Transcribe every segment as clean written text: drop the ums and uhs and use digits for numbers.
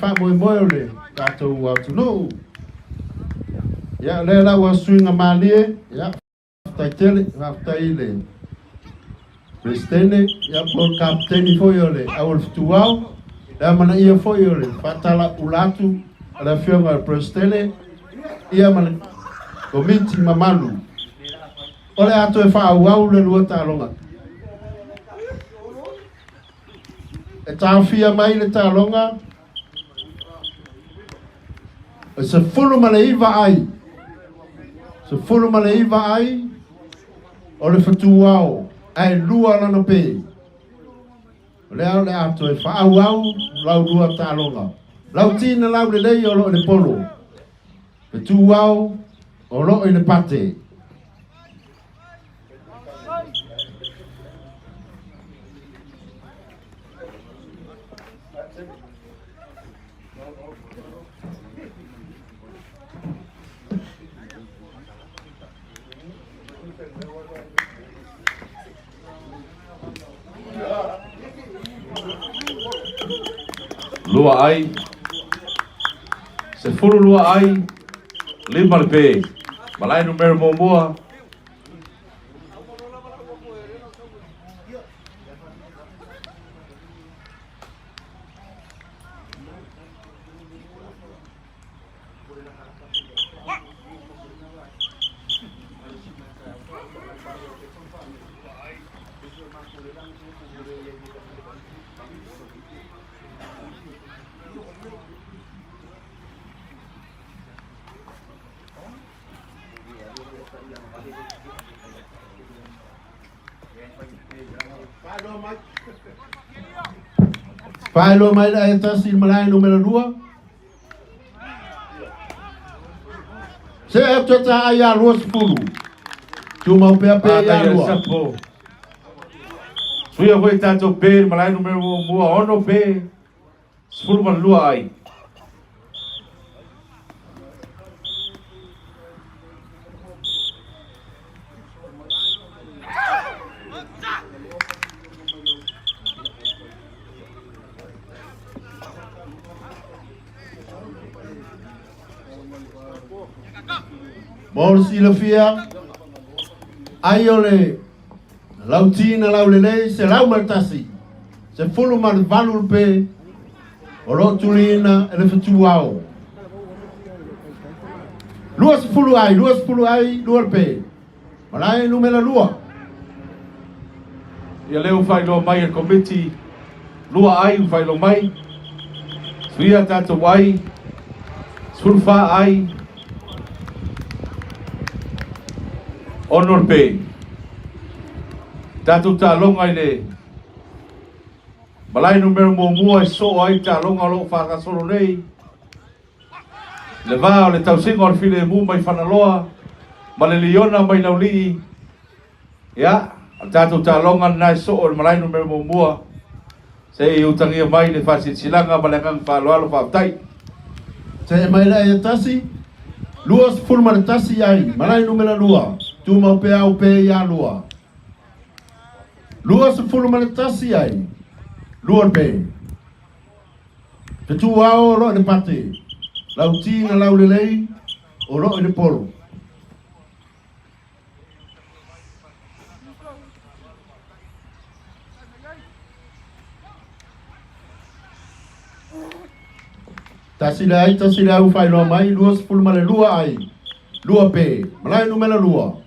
faamoemoe o le tatou atunuu. Ia, o lea la ua suiga malie, ia, faafetai tele, faafetai i le Peresetene, ia, po o le Kapeteni foi o le Au o le Fetuao, le amanaia foi o le faatalaula atu a le Afioga i le Peresetene, ia ma le Komiti mamalu. O le a toe faaauau le lua taaloga. E taofia mai le taaloga e 19 ai. 19 ai o le fetuao ae lua lana pe. O lea o le a toe faaauau lau lua taaloga. Lau ti na lau lelei o loo i le polo. Fetuao o loo i le pate. Lua ai. 12 ai. Lima le pe. Malae numera muamua. Faailoa mai le ae tasi i le malae numera lua. Se e te ta ai a 20. Tumau pea pe ia lua. Suia foi tatou pe le malae numera muamua, ono pe, 12 ai. Mo le silafia, ai o le lauti na laulelei 101, 18 le pe o lo o tuliina e le fetuao. 20 ai, 20 ai, lua le pe. Malae numera lua. Ia lea ua faailoa mai e le Komiti, lua ai ua faailoa mai, suia tatou ai, 14 ai, ono le pe. Tatou taaloga i le malae numera muamua e soo ai taaloga o lo o faagasolo nei. Le va o le tausiga o le filemu mai Fanaloa ma le liona mai Laulii, ia, o le tatou taaloga lena e soo i le malae numera muamua. Se i utagia mai le faasilasilaga ma le agaga faaaloalo. Faafetai. Se'e mai le ai e tasi, 21 ai, malae numera lua, tumau pea au pe ia lua. 21 ai, lua pe. Te tūao o loo i le pate, lau tī na lau lelei o loo i le polo. Tasi le ai, tasi le au whailoa mai, 22 ai, lua pe, malae numera lua.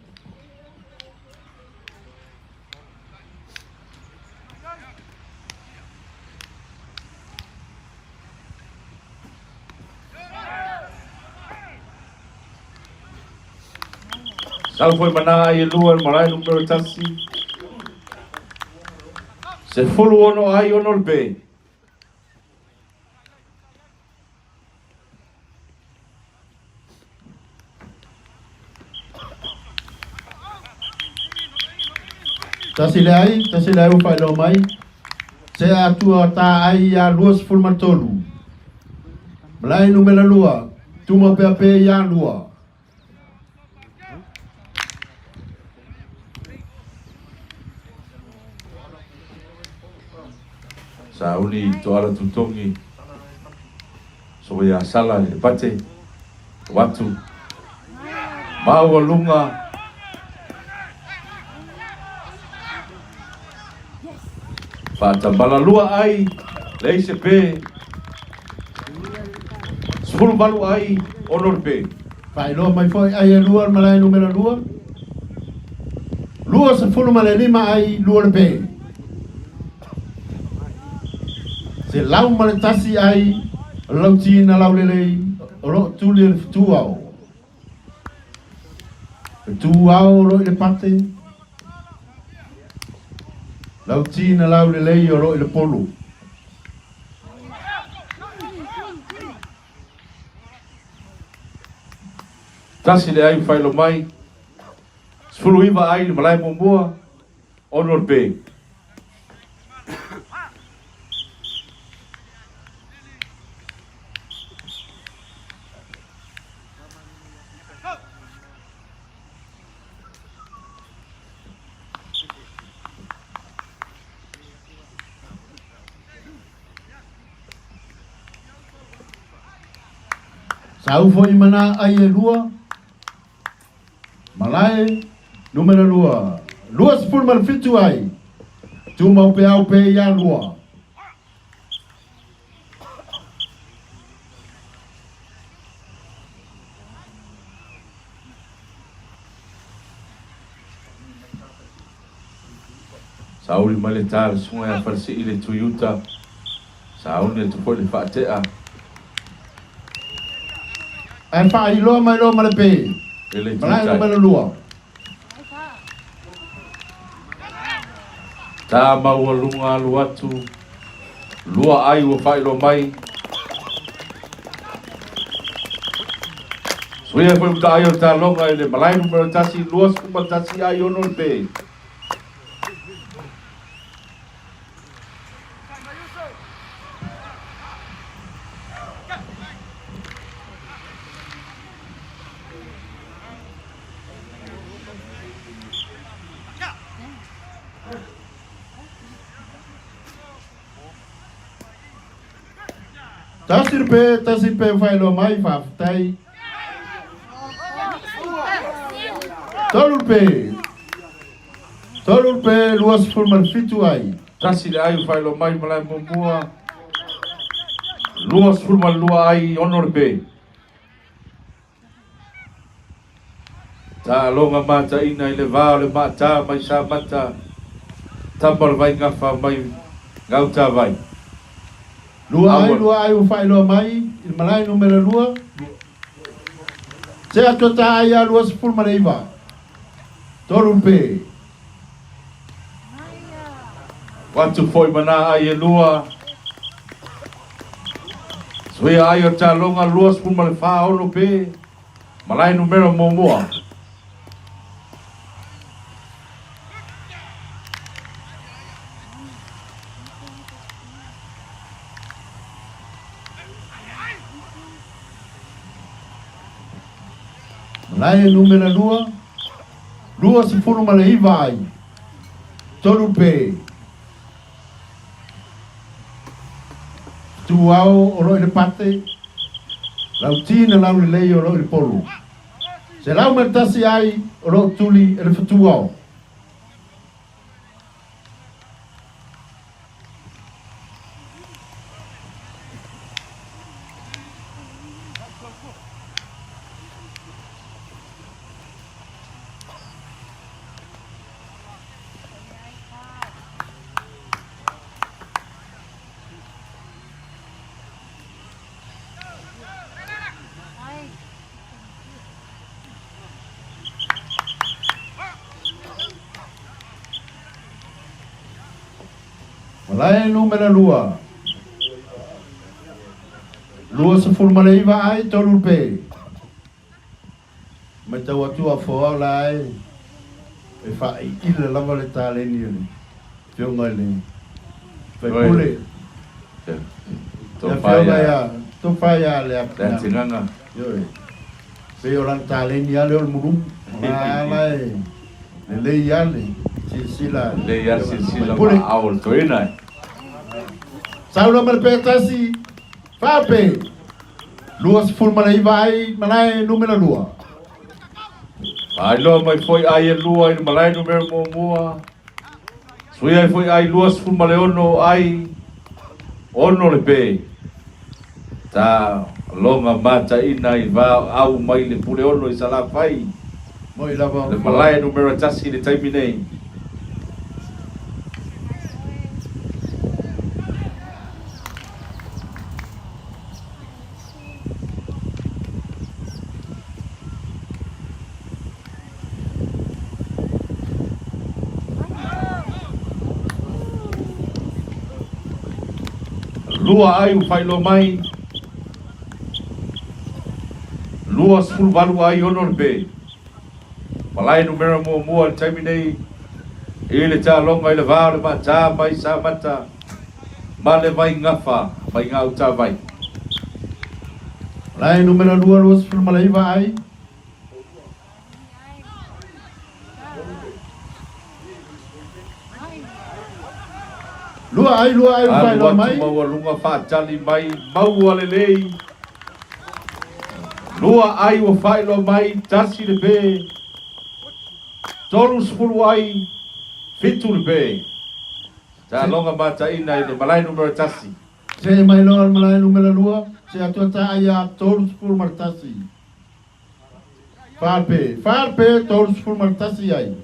Sau foi mana ai e lua le malae numera tasi. 16 ai ono le pe. Tasi le ai, tasi le ai ua faailoa mai. Se atua ta ai ia 23. Malae numera lua, tuma pea pe ia lua. Sauni Toala Tutogi. So ia sala i le pate, o atu, maualuga. Faatamalua ai, leai se pe, 18 ai, 6 le pe. Faailoa mai foi ai e lua le malae numera lua. 25 ai, 2 le pe. 101 ai, lauti na laulelei, o loo tuli e le fetuao. Fetuao o loo i le pate. Lauti na laulelei o loo i le polu. 1 le ai failo mai, 19 ai le malae muamua, 6 le pe. Sau foi mana ai e lua. Malae numera lua. 27 ai. Tumau pe au pe ia lua. Sauli mai le tā le susuga ia Falesii le Tuiuta, sauni atu foi le faatea. Ae faailoa mai loa ma le pe. E le Malae Tuiutai. numera lua. Tā maualuga alu atu, 2 ai ua faailoa mai. Suia foi mataai o le taloga i le malae numera 1, 21 ai 6 le pe. 1 le pe, 1 pe faailoa mai, faafetai. 3 le pe. 3 le pe, 27 ai. 1 le ai ua faailoa mai malae muamua, 22 ai, 6 le pe. Taaloga mataina i le va o le maata mai Samata, tama o le Vaigafa mai Gautavai. 2 ai, Aua. 2 ai ua faailoa mai i le malae numera 2. Se atu ta ai a 29. 3 le pe. Atu foi mana ai e lua. Suia ai o taaloga 24 6 pe. Malae numera muamua. Malae numera 2. 29 ai. 3 pe. Tuao o loo i le pate. Lauti na laulelei o loo i le polu. 101 ai o loo tuli e le fetuao. Malae numera 2. 29 ai, 3 le pe. Mai tau atu a foao la ai. E faaiila lava le taleni o le afioga i le faipule. Le afioga ia Tofa ia le Le Atingaga. Atingaga. Ioe. Pei o lana taleni lava lea o le mulumu. O la ala e lelei lava le silasila a le Lelei lava le silasila faipule. ma aao o le toeaina e. Sau loa ma le pe 1, 4 pe. 29 ai malae numera 2. Faailoa mai foi ai e lua i le malae numera muamua. Sui ai foi ai 26 ai 6 le pe. Taaloga mataina i va au mai le Puleono i Salafai. Moi lava. Le malae numera 1 i le taimi nei. Lua ai ua faailoa mai, 28 ai 6 le pe. Malae numera muamua i le taimi nei i le taaloga i le va o le Maata mai Samata ma le Vaigafa mai Gautavai. Malae numera 2, 29 ai. Lua ai, lua ai, ua Alu faailoa atu mai. maualuga faatali mai, maua lelei. Lua ai ua faailoa mai, 1 le pe. 30 ai, 7 le pe. Taaloga mataina i le malae numera 1. See mai loa le malae numera 2, se atu ata ai a 31. Fa le pe, fa le pe, 31 ai.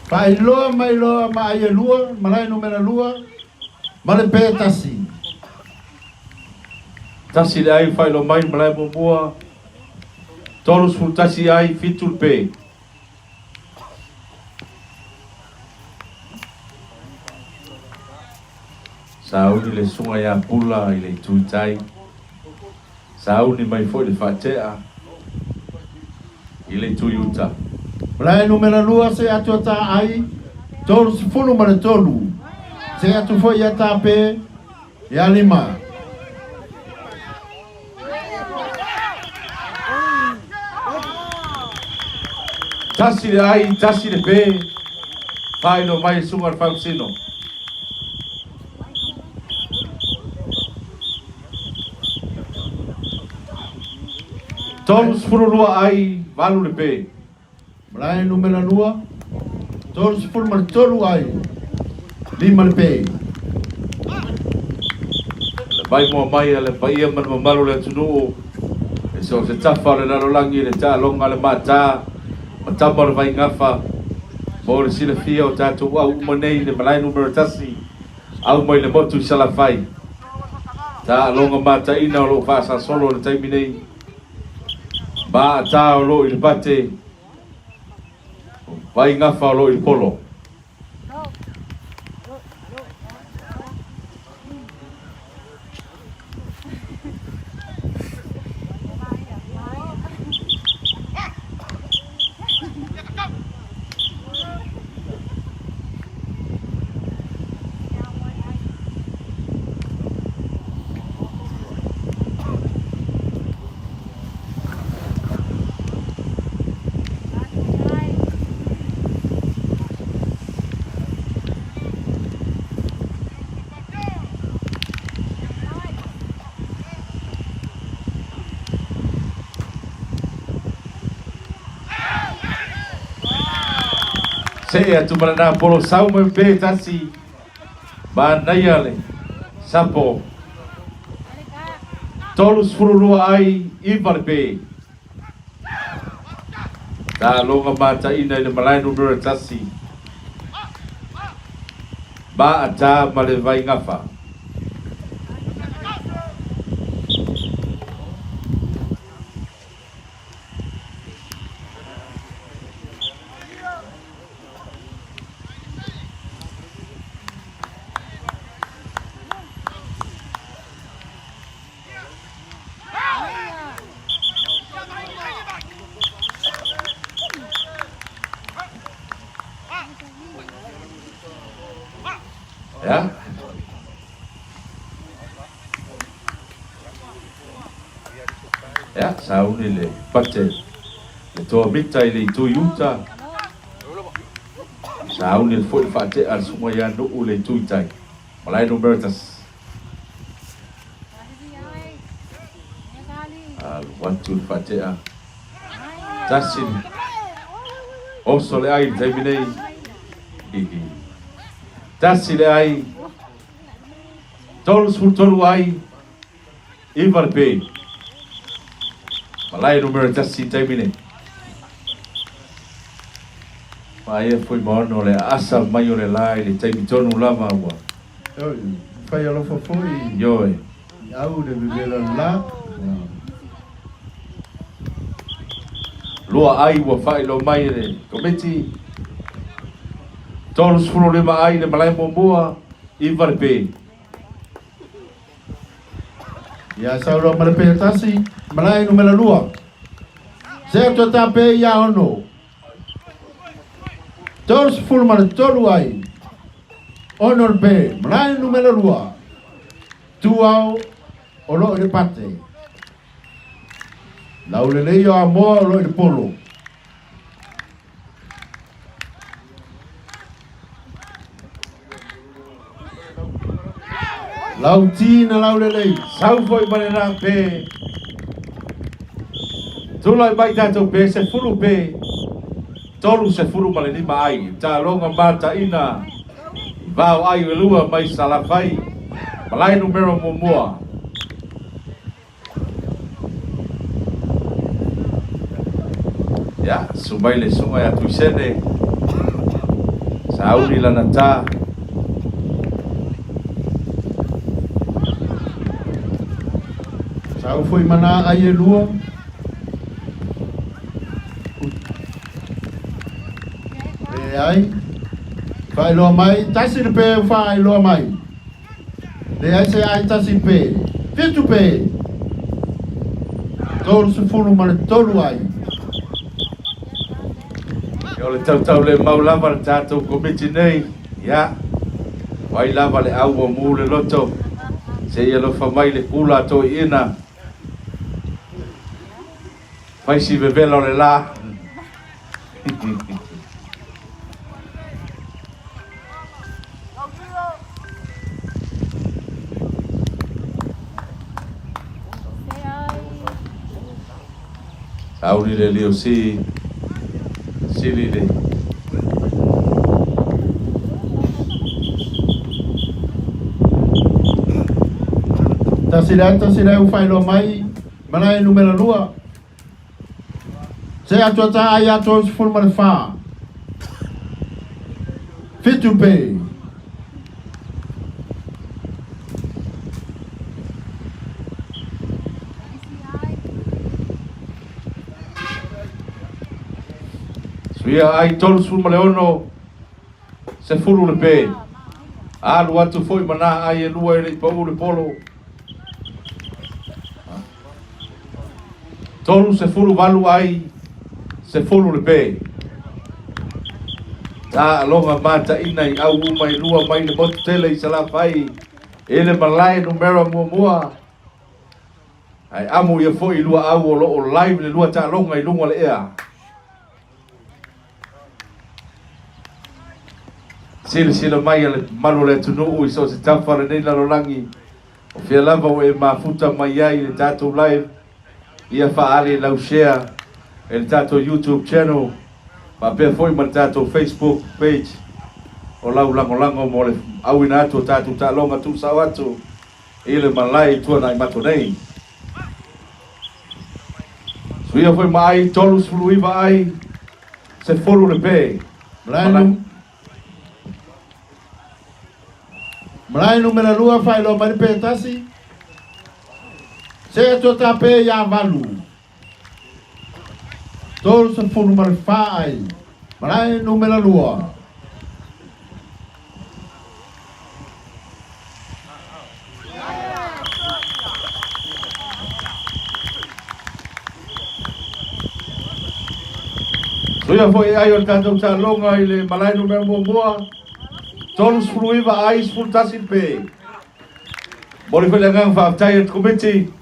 Faailoa mai loa ma ai e lua, malae numera 2, ma le pe 1. 1 le ai faailoa mai malae muamua, 31 ai 7 le pe. Sauni le susuga ia Pula i le itu i tai. Sauni mai foi le faatea i le itu i uta. Malae numera 2 se atu ata ai, 33. Se atu foi ata pe, ia 5. 1 le ai, 1 le pe, faailoa mai le susuga i le Faamasino. 32 ai, 8 le pe. Malae numera 2, 33 ai, 5 le pe. Le maimoa mai a le paia ma le mamalu o le atunuu e so o se tafa o le lalolagi i le taaloga a le Mātā ma tama o le Vaigafa mo le silafia o tatou au uma nei i le malae numera 1 au mai le motu i Salafai. Taaloga mataina o lo o faasasolo i le taimi nei. Maata o lo o i le pate, Vaigafa o lo o i le polo. See atu ma lena polo sau mai pe 1 manaia le sapo. 32 ai, 9 le pe. Taaloga mataina i le malae numera tasi. Maata ma le Vaigafa. Ia. Ia, sauni le pate le toa mita i le itu i uta. Sauni le foi faatea le susuga ia Nuu le itu i tai. Malae numera tasi. Alu atu le faatea. Tasi le oso le ai i le taimi nei. Hihi. Tasi le ai. 33 ai. 9 le pe. Malae numera tasi i le taimi nei. Maia foi ma ono le aasa mai o le la i le taimi tonu lava ua. Oi, fai alofa foi. Ioe. I au le vevela o le la. Lua ai ua faailoa mai e le Komiti. 35 ai le malae muamua, 9 le pe. Ia saunoa ma le pe tasi, malae numera lua. Se atu ta pe ia ono. 33 ai. Ono le pe, malae numera lua. Tuao o loo i le pate. Laulelei o Amoa o loo i le polo. Lauti na laulelei. Sau foi ma le la pe. Tulai mai tatou pe, sefulu pe. 35 ma le lima ai. Taaloga mataina i vao ai e lua mai Salafai. Malae numera muamua. Ia, susu mai le susuga ia Tuisene, sauni lana ta. Sau foi ma na ai e lua. Leai. Faailoa mai, tasi le pe faailoa mai. Leai se ai tasi pe. Fitu pe. 33 ai. Ia o le tautau le mau lava le tatou komiti nei. Ia, o ai lava le au ua mu le loto, se i alofa mai le kula a toeaiina. Fai si vevela o le la. Sauni le lio si sili le Tasi le ai, tasi le ai ua faailoa mai, malae numera lua. Se atu ata ai a 34. Fitu pe. Suia ai 36, sefulu le pe. Alu atu foi ma na ai e lua e le i pau le polo. 38 ai, sefulu le pe. Taaloga mataina i au uma e lua mai le motu tele i Salafai e le malae numera muamua. Ae amo ia foi i lua au o lo o live le lua taaloga i luga o le ea. Silasila mai a le malu o le atunuu i so o se tafa o lenei lalolagi, o fea lava ua e mafuta mai ai i le tatou live, ia faaali i lau share i le tatou YouTube channel faapea foi ma le tatou Facebook page o lau lagolago mo le auina atu o tatou taaloga tuusao atu i le malae i Tuanaimato nei. Suia foi ma ai 39 ai, 10 le pe. Malae numera 2 faailoa mai le pe tasi. Se atu ta pe ia 8. 34 ai. Malae numera 2. Suia foi ai o le tatou taaloga i le malae numera 1, 39 ai, 11 le pe. Momoli foi le agaga faafetai a le Komiti,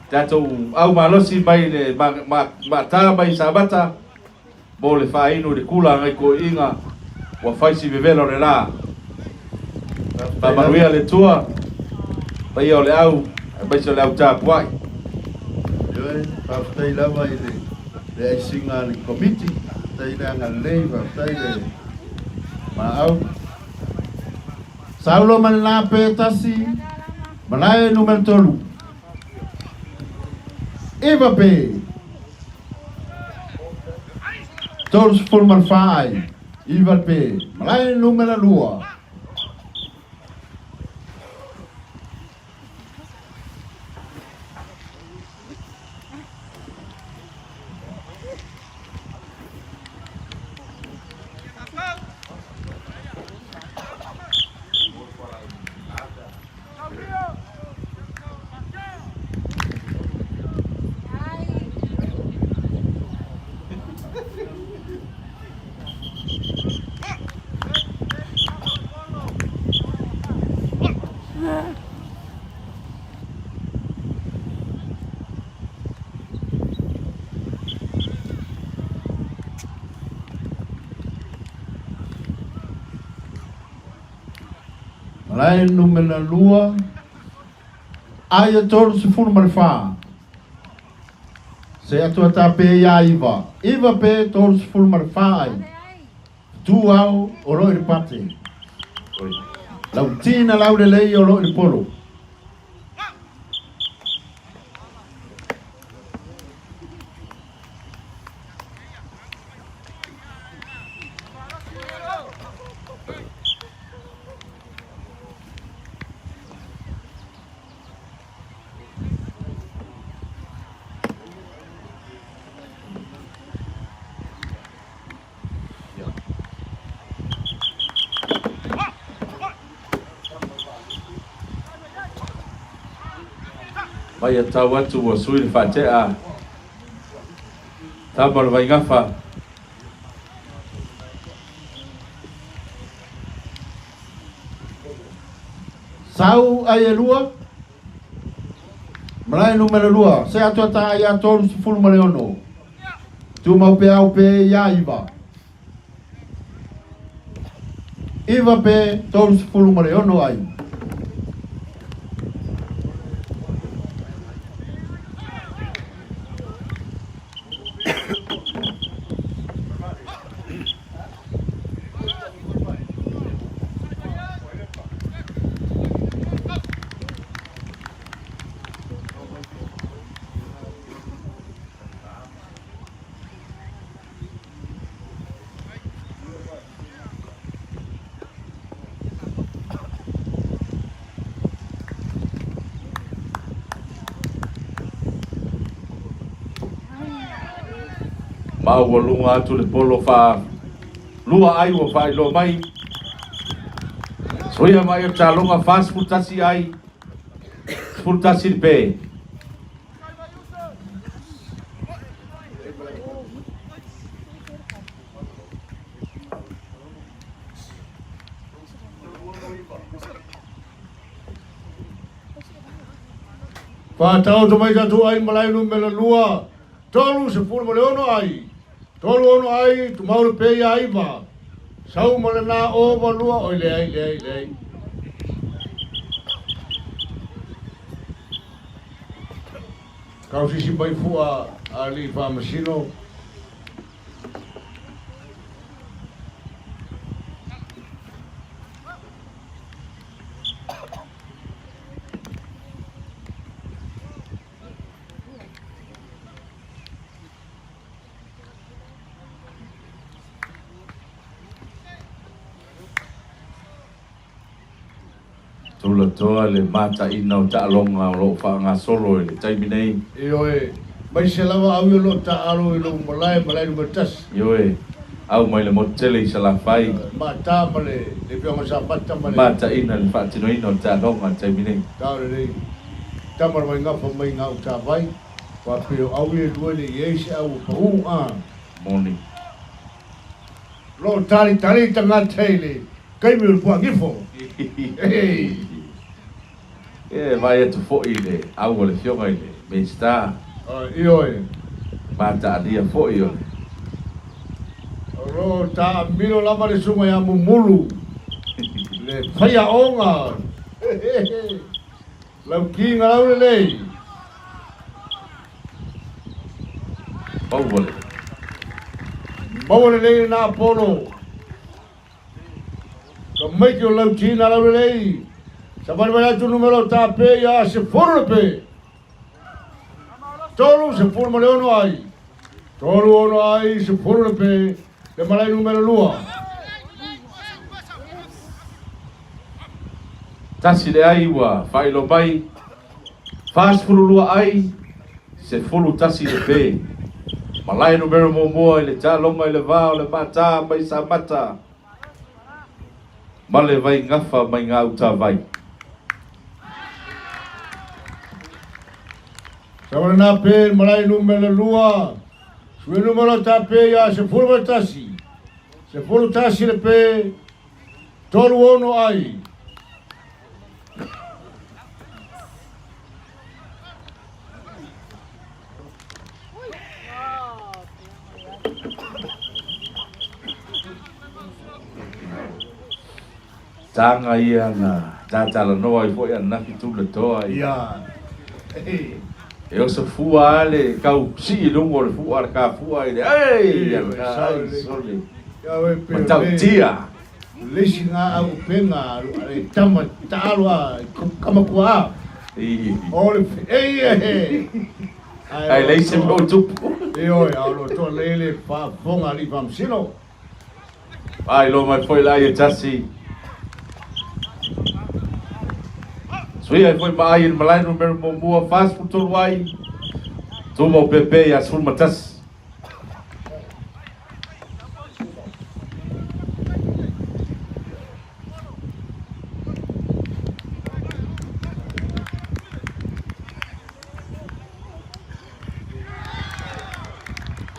tatou au malosi mai le maata mai Samata, mo le faainu i le kula agai toeaiina ua fai si vevela o le la. Faamanuia le Atua, paia o le au, aemaise o le au tapuai. Ioe, faafetai lava i le aisiga a le Komiti, faafetai le agalelei, faafetai le maau. Saulo ma le la pe tasi, malae numera 3. 9 pe. 34 ai, 9 pe, malae numera 2. Malae numera 2, aia 34. Se atua ta pe ia 9. 9 pe 34 ai. Tu ao o lo i le pate. Lau tina lau le lei o lo i le polo. Mai a tau atu ua sui le faatea tama o le Vaigafa. Sau ai e lua, malae numera 2, se atua ta ai a 36. Tumau pe au pe ia 9. 9 pe 36 ai. Maualuga atu le polo fa lua ai ua faailoa mai. Suia mai o taaloga 41 ai, 11 le pe. Whātau to mai tātou ai malae numera 2, 36 ai, 36 ai, tu mauri pe ia 9, sau ma le nā o ma lua, oi le ai, le ai, le ai. Kau sisi mai fua a li whamasino. Tulatoa le mataina o taaloga o lo o faagasolo i le taimi nei. Ioe, mai se lava au i o lo o taaalo i lou malae, malae numera tasi. Ioe, au mai le motu tele i Salafai. Maata ma le le Afioga Samata ma le. Mataina le faatinoina o le taaloga i le taimi nei. Tao lelei. Tama le Vaigafa mai Gautavai, faapea o au ia e lua e le i ai se au o pau a. Moni. Lo o talitali tagata i le taimi o le puagifo. E vaai atu foi i le au a le Afioga i le Minisita. Ioe. Mataalia foi o le. O lo o taamilo lava le susuga ia Mumulu, le faiaoga. Lau kiga laulelei. Maua le. Maua lelei lena Apolo. Ka maiki o lau tina laulelei. Savalivali atu numera o tape ia 10 le pe. 36 ai. 36 ai 10 le pe. Le malai numera 2. Tasi le ai ua faailoa mai, 42 ai, 11 le pe. Malae numera muamua i le taaloga i le va o le Maata mai Samata ma le Vaigafa mai Gautavai. Savalena pe malae numera 2, sui numera tape ia 11. 11 le pe, 36 ai. Taga ia na tatalanoa ai foi ananafi tulatoa i. Ia. E oso fua lava le tau sii i luga o le fua a le kafua i le ei ana ai sole matautia. Le isi na au upega a le tama taalo a Kamakuaa. O le ei e. Ai leai se mea o tupu. Ioe, a o lo toa lelei le faafofoga a alii faamasino. Faailoa mai foi la ia tasi. Suia ai foi ma ai i le malae numera muamua, 43 ai, tumau pepe ia 11.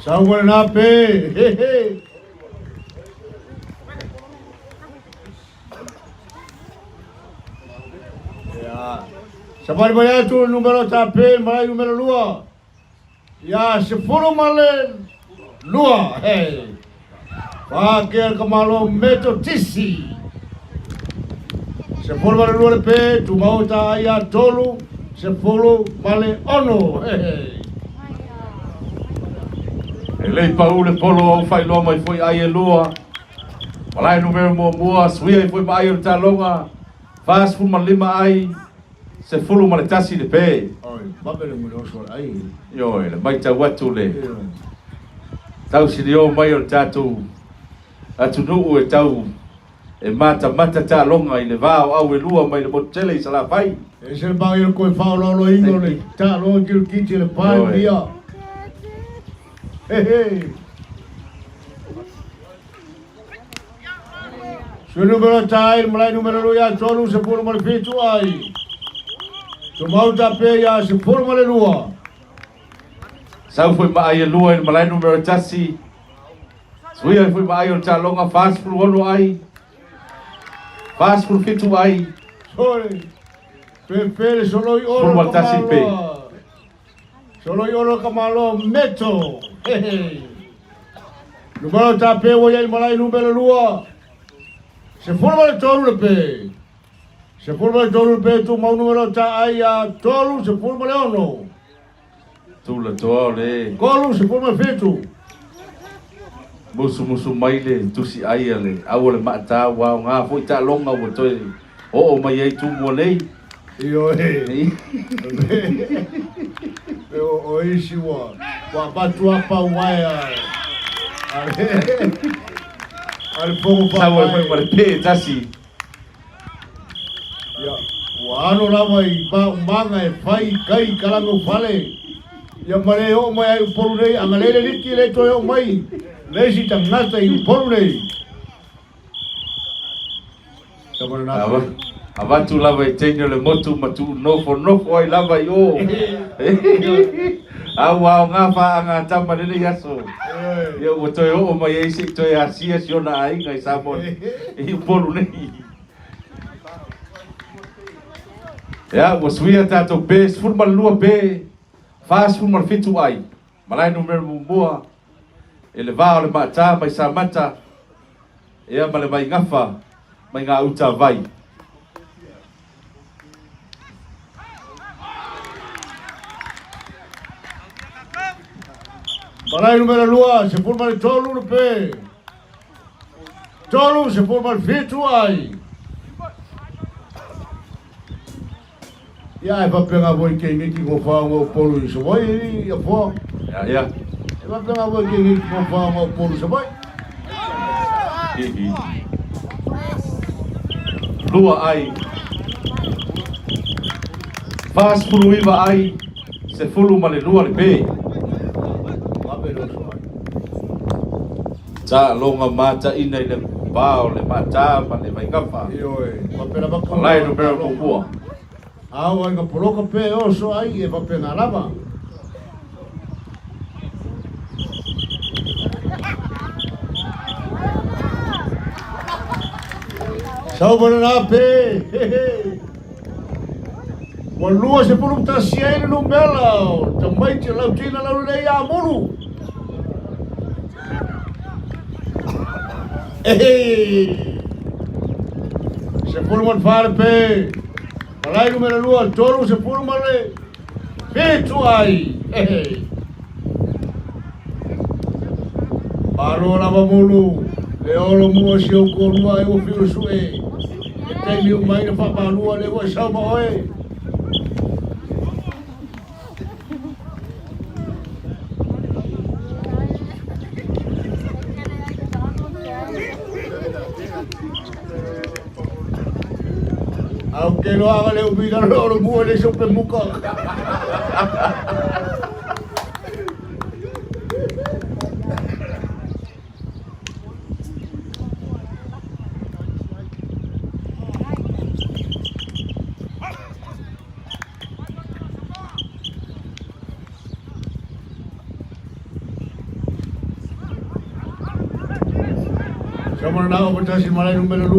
Sau ma lena pe, he he. Ia. Savali mai atu le numera tape, malai numera 2. Ia 12, he. Whākea ka malo Metotisi. 12 le pe, tumau ta ai a 3, 16, he he. E lei pau le polo au faailoa mai foi ai e lua. Malae numera muamua, suia ai foi ma ai o le taaloga, 45 ai, 11 le pe. Oi, vave le muli oso le ai. Ioe, le matau atu le tausilio mai o le tatou atunuu e tau e matamata taaloga i le va o au e lua mai le motu tele i Salafai. E ese le manaia o le koe faaoloaloina o le taaloga kirikiti le pae mia. He he. Sui numera tai, malai numera 2 ia 37 ai. Tumau tape ia 12. Sau foi ma ai e lua i le malae numera 1. Suia ai foi ma ai o le taaloga 46 ai. 47 ai. Sole. Pepe le soloi oro 11 pe. kamaloa. Soloi oro kamaloa meto. He he. Numera tape ua iai malai numera 2. 13 le pe. 13 le pe tumau numera ta ai ia 36. Tulatoa o le. 37. Musumusu mai le tusi ai a le au o le maata ua aoga foi taaloga ua toe oo mai ai Tumua nei. Ioe. E o isi ua avatu a pau ai a le fogo Sau ai foi ma faavae. le pe e tasi. Ia. Ua ano lava i maumaga e fai i kai i Kalagaufale. Ia ma le oo mai ai i Upolu nei, agalelei le aliti e le toe oo mai le isi tagata i Upolu nei. Avatu lava i teine o le motu ma tuunofonofo ai lava i o. A ua aoga faaga a tama i lenei aso. Ia ua toe oo mai ai se i toe asia si ona aiga i Samoa i Upolu nei. Ia ua suia tatou pe 12 pe 47 ai. Malae numera muamua e le va o le Maata mai Samata ia ma le Vaigafa mai Gauta Vai. Malae numera 2, 13 le pe. 37 ai. Ia e faapena foi ke niki ko whaonga o Polu i Savaii ia foa. Ia, ia. E faapena foi ke niki ko whaonga o Polu i Savaii. Hihi. Lua ai. 49 ai, 12 le pe. Taaloga mataina i le va o le Maata ma le Vaigafa. Ioe, faapena baka. Malae numera muamua. Au ai ka poloka pe oso ai e faapena lava. Sau mana pe. Ua 21 ai le numera o tamaiti o lautila laulelei ia Mulu. Ehe! 14 le pe. Malai numera 2, 37 ai. Ehe! Malo lava Mulu. Le olo mua si au kolua e ua fiu sue. E taimi uma ai na faamalua le ua sau ma oe. Au ke loaga le umi na le olo mua le so pe muka. Sama na o patasi malai numero 2.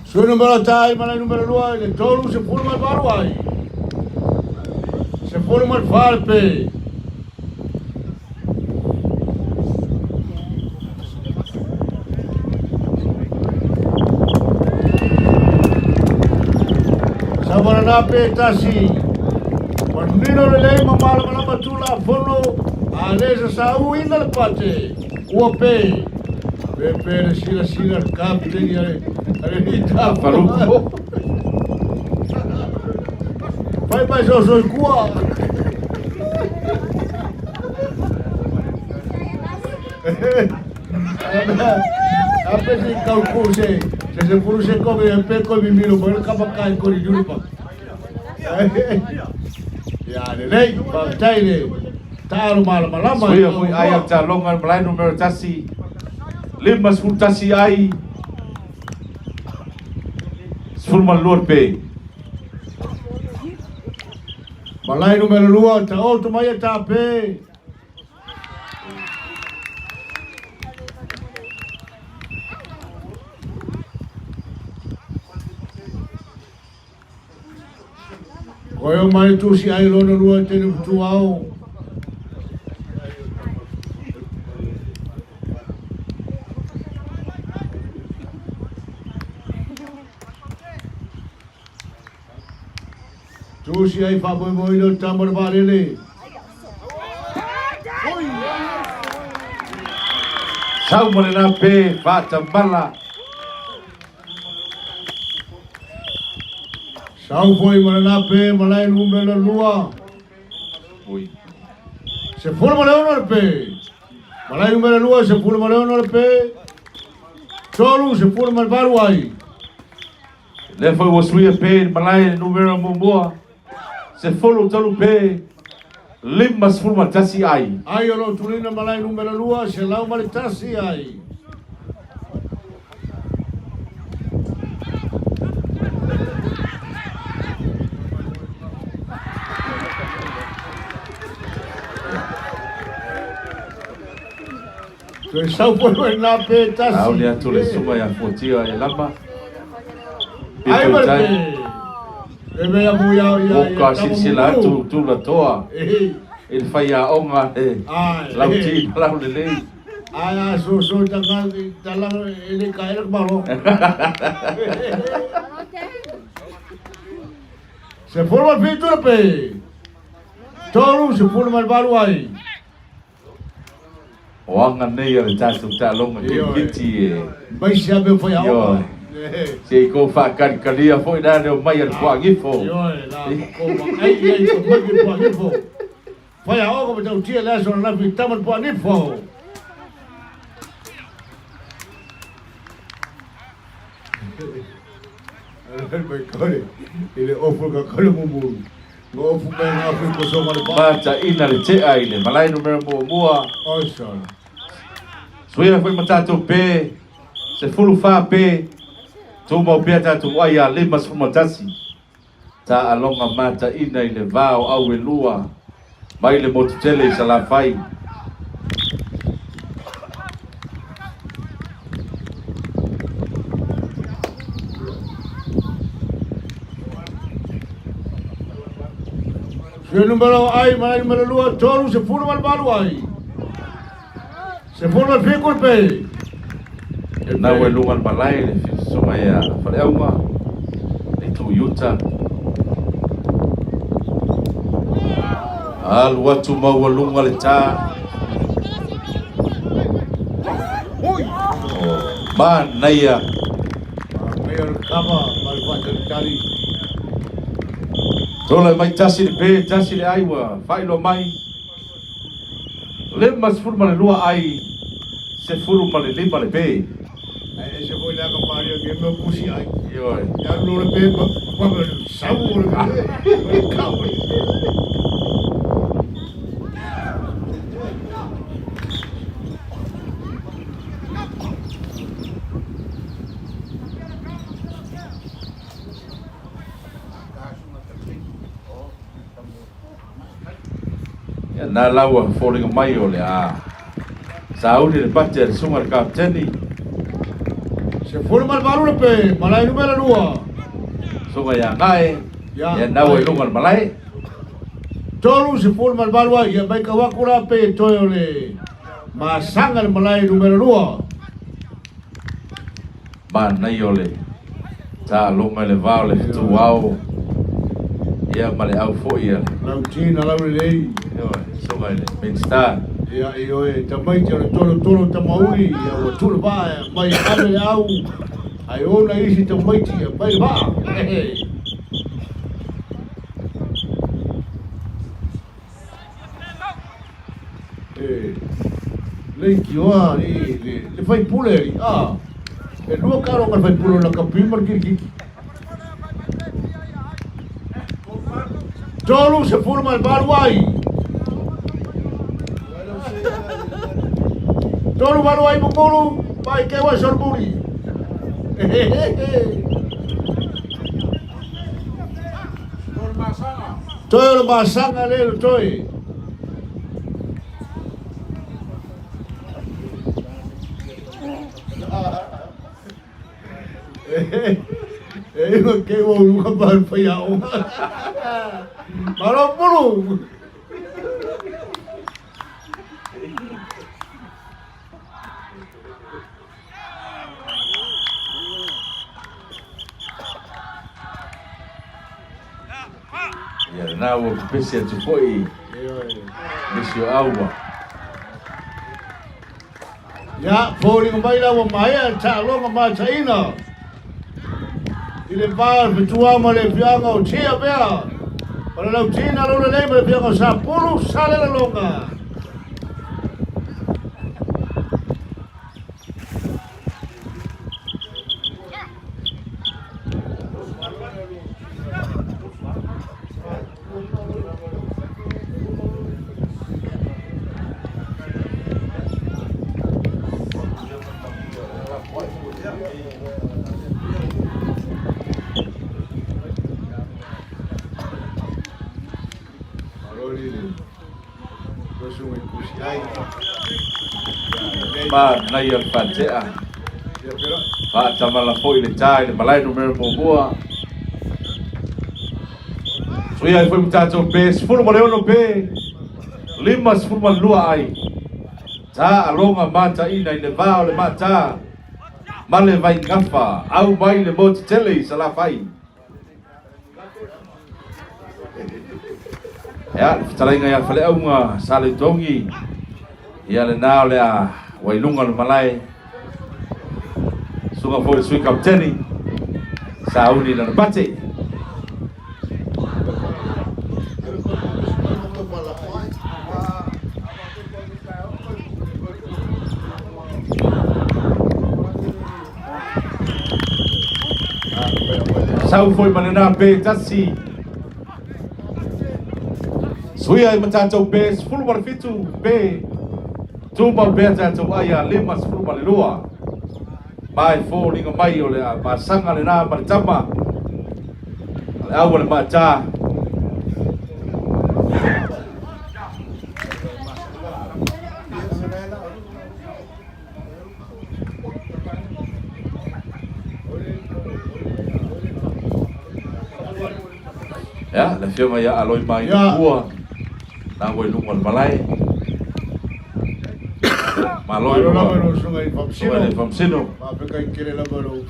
Sui numero tai malai numero 2 le tolu se fulu mai valu ai. Se fulu mai falpe. Sama na pe tasi. Manino le lei ma malamalama tula fono a le sa sau ina le pate. Ua pe. Pe pe le sila sila le kapiteni ale ale ita Palupo. Pai pai so so kua. Ape se kau ku se se se puru se ko me pe ko mi miro mo ka ba kai ko ri yuri pa. Ia lelei, faafetai le taalo malamalama. Suia foi ai o taaloga le malae numera 1. 51 ai. 12 le pe. Malae numera 2, taoto mai e tape. Koe o mai tusi ai lona lua tene futu ao. Tusi ai whamoemoe no tamara vaalele. Sau ma lena pe faatamala. Sau foi ma lena pe malae numera 2. Ui. 16 le pe. Malae numera 2, 16 le pe. 38 ai. Lea foi ua suia pe i le malae le numera muamua, 13 pe, 51 ai. Ai o lo o tulina malae numera 2, 101 ai. Toe sau foi mai nā pē tasi. Au le atu le suga ia fuatia e lama. Ai ma le pē. E mea mu ia ia ia. Ka silasila atu tulatoa i le faiaoga e lauti ma laulelei. Ai a so so tanga tala e le ka ele malo. 17 le pē. 38 ai. O aga nei a le tatou taaloga kirikiti e. Mai se ave o faiaoga. Se i kou faakalikalia foi la le omai a le puaagifo. Ioe, la ko ai ai ko mai le puaagifo. Faiaoga ma tautia le aso ananafi i tama le puaagifo. I le ofu ka kale mumu. Nga ofu mai nga afu i koso ma le pa. Mataina le tea i le malae numera muamua. Oi sala. Suia foi ma tatou pe, 14 pe, tumau pea tatou ai ia 51. Taaloga mataina i le va o au e lua mai le motu tele i Salafai. Sui numera o ai, malai numera 2, 38 ai. 17 le pe. Na ua i luga o le malae le fesoga ia Faleauga le itu i uta. Alu atu maualuga le tā. O manaia. Manaia o le kava ma le faatalitali. Tola mai tasi le pe, tasi le ai ua faailoa mai. 52 ai, 15 le pe. Ae ese foi le aka paria ke mea pusi ai. Ioe. Ia alu le pe pa, pa sau o le pe, le kau. Ia na lau a foliga mai o le a sauni le pate a le susuga i le kapeteni. 18 le pe, malae numera 2. Susuga ia Gae, ia nau ai luga o le malae. 38 ai, ia mai kau aku la pe toe o le masaga le malae numera 2. Manaia o le taaloga i le va o le fetuao ia ma le au foi a le. Lautina laulelei. Ioe, susuga i le Minisita. Ia, ioe, tamaiti o le tolotolo tamauli, ia ua tuu le vaa e aumai e ave le au, ae ona isi tamaiti e aumai le vaa. Hehe. E leitioa le, le, le faipule alii, a, e lua kaloga le faipule o le lakapi ma le kilikiki. 38 ai. 38 ai Mukulu, mai ke wai Solomuri. Toe o le masaga le le toe. E iwa ke ua uluka pa le faiaoga. Malo Mulu! Ia lena ua pepesi atu foi nisi o aua. Ia, foliga mai la ua maea le taaloga mataina i le va o le fetua ma le afioaga o Tiavea, o le Lautina Laulelei ma le afioaga o Sapulu Salelologa. Manaia le faatea. Faatamala foi le tā i le malae numera muamua. Suia ai foi ma tatou pe, 16 pe, 52 ai. Taaloga mataina i le va o le maata ma le Vaigafa, au mai le motu tele i Salafai. Ia, le fetalaiga ia Faleauga Saleitogi, ia lena o le a ua i luga o le malae. Susuga foi le Sui Kapeteni, Sauni Lanapate. Sau foi ma lena pe tasi. Suia i ma tatou pe 17 pe tumau pea tatou ai a 52. Mai foliga mai o le masaga lena ma le tama. A le au a le maata. Ia, le afioga ia Aloi Mai Tupua, na ua i luga o le malae. Malo i lua. Malo lava i lou susuga i le Faamasino. Susuga i le Faamasino. Faafetai tele lava i lou.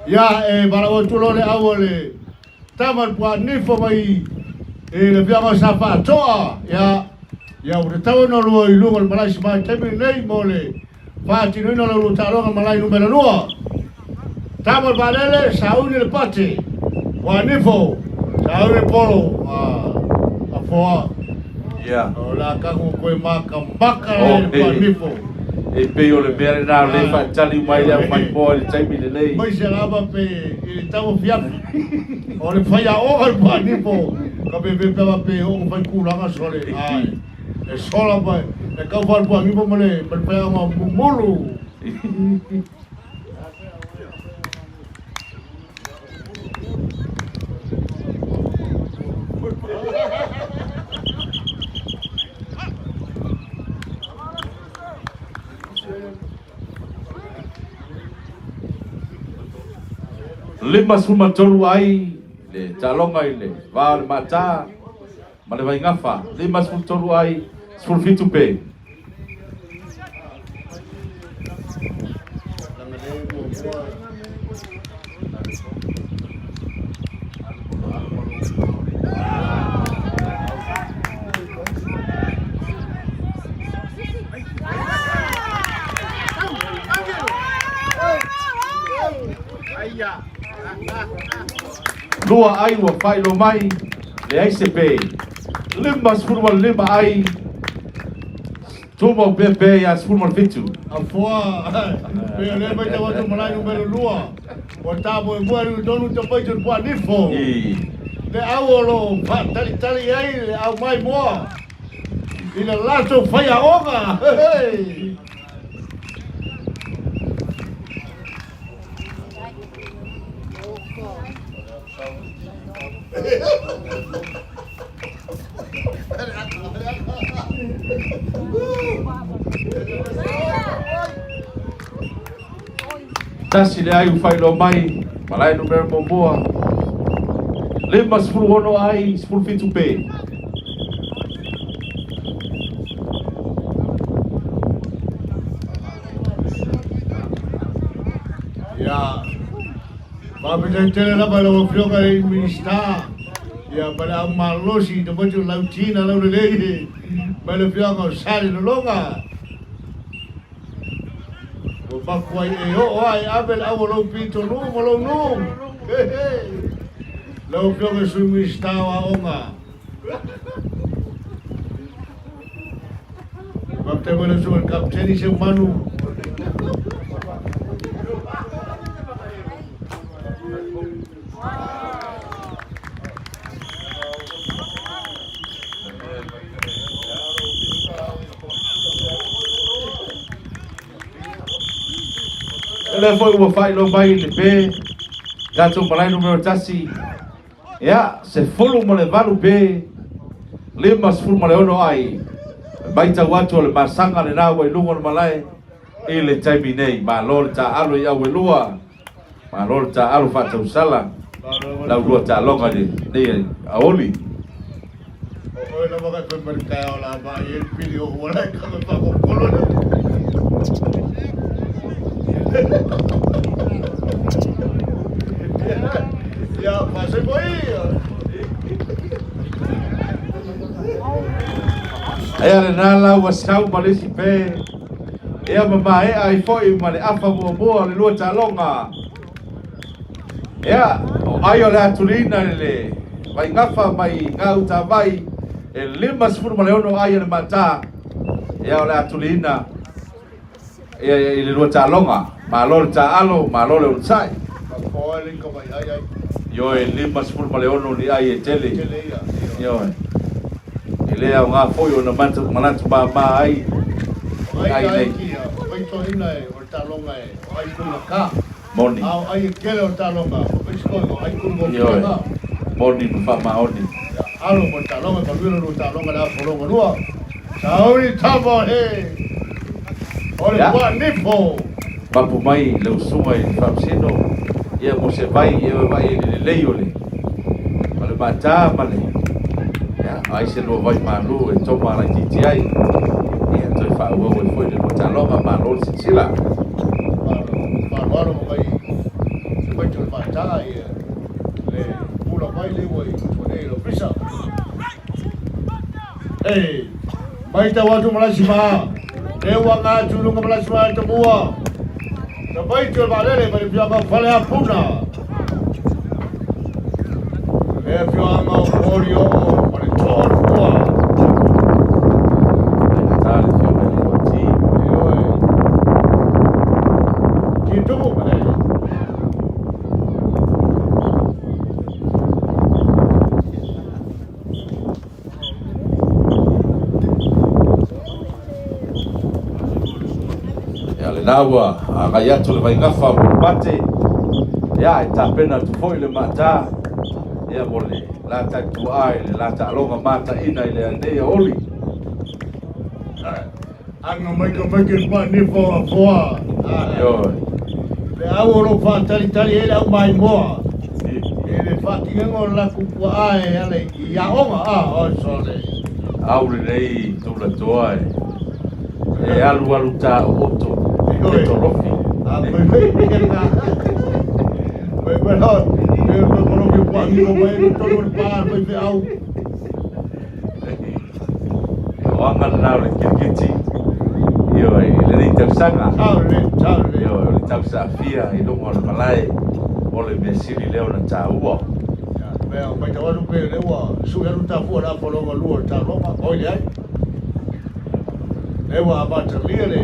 Ia e valaau atu loa le au o le Tama le pua nifo mai i le afioaga o Safaatoa. Ia, ia ua tatau ona lua i luga o le malae si vaitaimi lenei mo le faatinoina o la ulua taaloga malae numera lua. Tama le vaalele, sauni le pate. Pua nifo, sauni le polo. A, afoa. Ia. O la kaku koe makamaka le pua nifo. E pei o le mea lena o lea e faatali uma ai le aumaimoa i le taimi lenei. Aemaise lava pe i le tauafiafi o le faiaoga le puanipo ka pe pe pe pe oo fai kulaga sole ai e sola mai e kau fa le puanipo ma le ma le faiaoga mumulu. 53 ai le taaloga i le va o le Maata ma le Vaigafa. 53 ai, 17 pe. Lua ai ua faailoa mai, leai se pe. 55 ai, tumau pea pe ia 17. Afoa, pe o lea matau atu malae numera lua, ua tamoemoe atu i totonu tamaiti o le puanifo. Le au o lo o faatalitali ai le au maimoa i le latou faiaoga. Hei! Tasi le ai ua faailoa mai, malae numera muamua, 56 ai, 17 pe. Ia, faafetai tele lava i lau Afioga i le Minisita, ia ma le au malosi i tamaiti o Lautina Laulelei ma le Afioga o Sali Lologa. Ua makuai e oo lava e ave le au o lou pitonuu ma lou nuu. He he. Lau Afioga i le Sui Minisita o Aoga, faafetai mai lau Susuga i le Kapeteni Seumanu. O lea foi ua faailoa mai le pe tatou malae numera 1, ia, 18 pe 56 ai. E matau atu o le masaga lena ua i luga o le malae i le taimi nei. Malo le taaalo i au e lua. Malo le taaalo faatausala lau lua taaloga i lenei aoli. O oe lava ka fai mai le taeao la vaai ai le pili o ua lai ka whakokolo. Ia, whasai moi. Aia lena la ua sau ma le isi pe. Ia ma maea ai foi ma le afa muamua o le lua taaloga. Ia, o ai o le atuliina i le vaigafa mai Gautavai e 56 ai a le Matā. Ia, o le atuliina ia, i le lua taaloga. Malo le taalo, malo le onosai. Whakoa le ka vai ai ai. Ioe, 56 ni ai e tele. Tele ia. Ioe. E le aoga foi ona manatu māmā ai. O ai Ai ai nei. ki, o vai tohina e, o le taaloga e, o ai kuna ka. Moni. A o ai e kele o le taaloga, o vai sikoinga, o ai kuna o Ioe. ka. Moni ma faamaoni. Alo mo le taaloga, manuia le lua taaloga le afologa lua. Sauni tama he. O le Ya. pua nifo. Mapu mai le usuga i le faamasino ia mo se vai ia vai i le lelei o le o le matā ma le ia ai se lua vai malu e toma laitiiti ai ia toe faaauau ai foi le lua taaloga. Malo le silasila. Faaaloalo ma mai se mai te o le mataa ia le pula mai le ua i tuanei i le ofisa. Ei, mai tau atu malasi maa. Le ua ngā tūlunga malasi maa te mua. Te mai te o le vaalele mai le fioanga o Faleapuna. Le fioanga o Morio ma le toa. Tā le fioga i le fuati. E oe. Ki tumu, e. Ia lena ua agai atu le vaigafa mo le mate. Ia e tapena atu foi le matā ia mo le la taituaa i le la taaloga mataina i le anei aoli. Aga mai ka mai ke pa nifo a foa. Ioe. Le au o lo whaatalitali e le au mai moa. E le whaatingenga o la kupua ae ale i aonga a o sole. Au lenei tulatoa e e alu alu tā o oto e tolofi. A mai mai. Mai mai ho. Me me kono ke pua niko mai no tolu le pā mai fe au. O anga lena o le kirikiti. Ioe, i lenei tausaga. Tau le, tau le. Ioe, o le tausaafia i luga o le malae o le mea sili lea ona tāua. Ia, mea o mai tau atu pe le ua sui atu tafua le afologa lua o le taaloga, oi le ai. Le ua amatalia le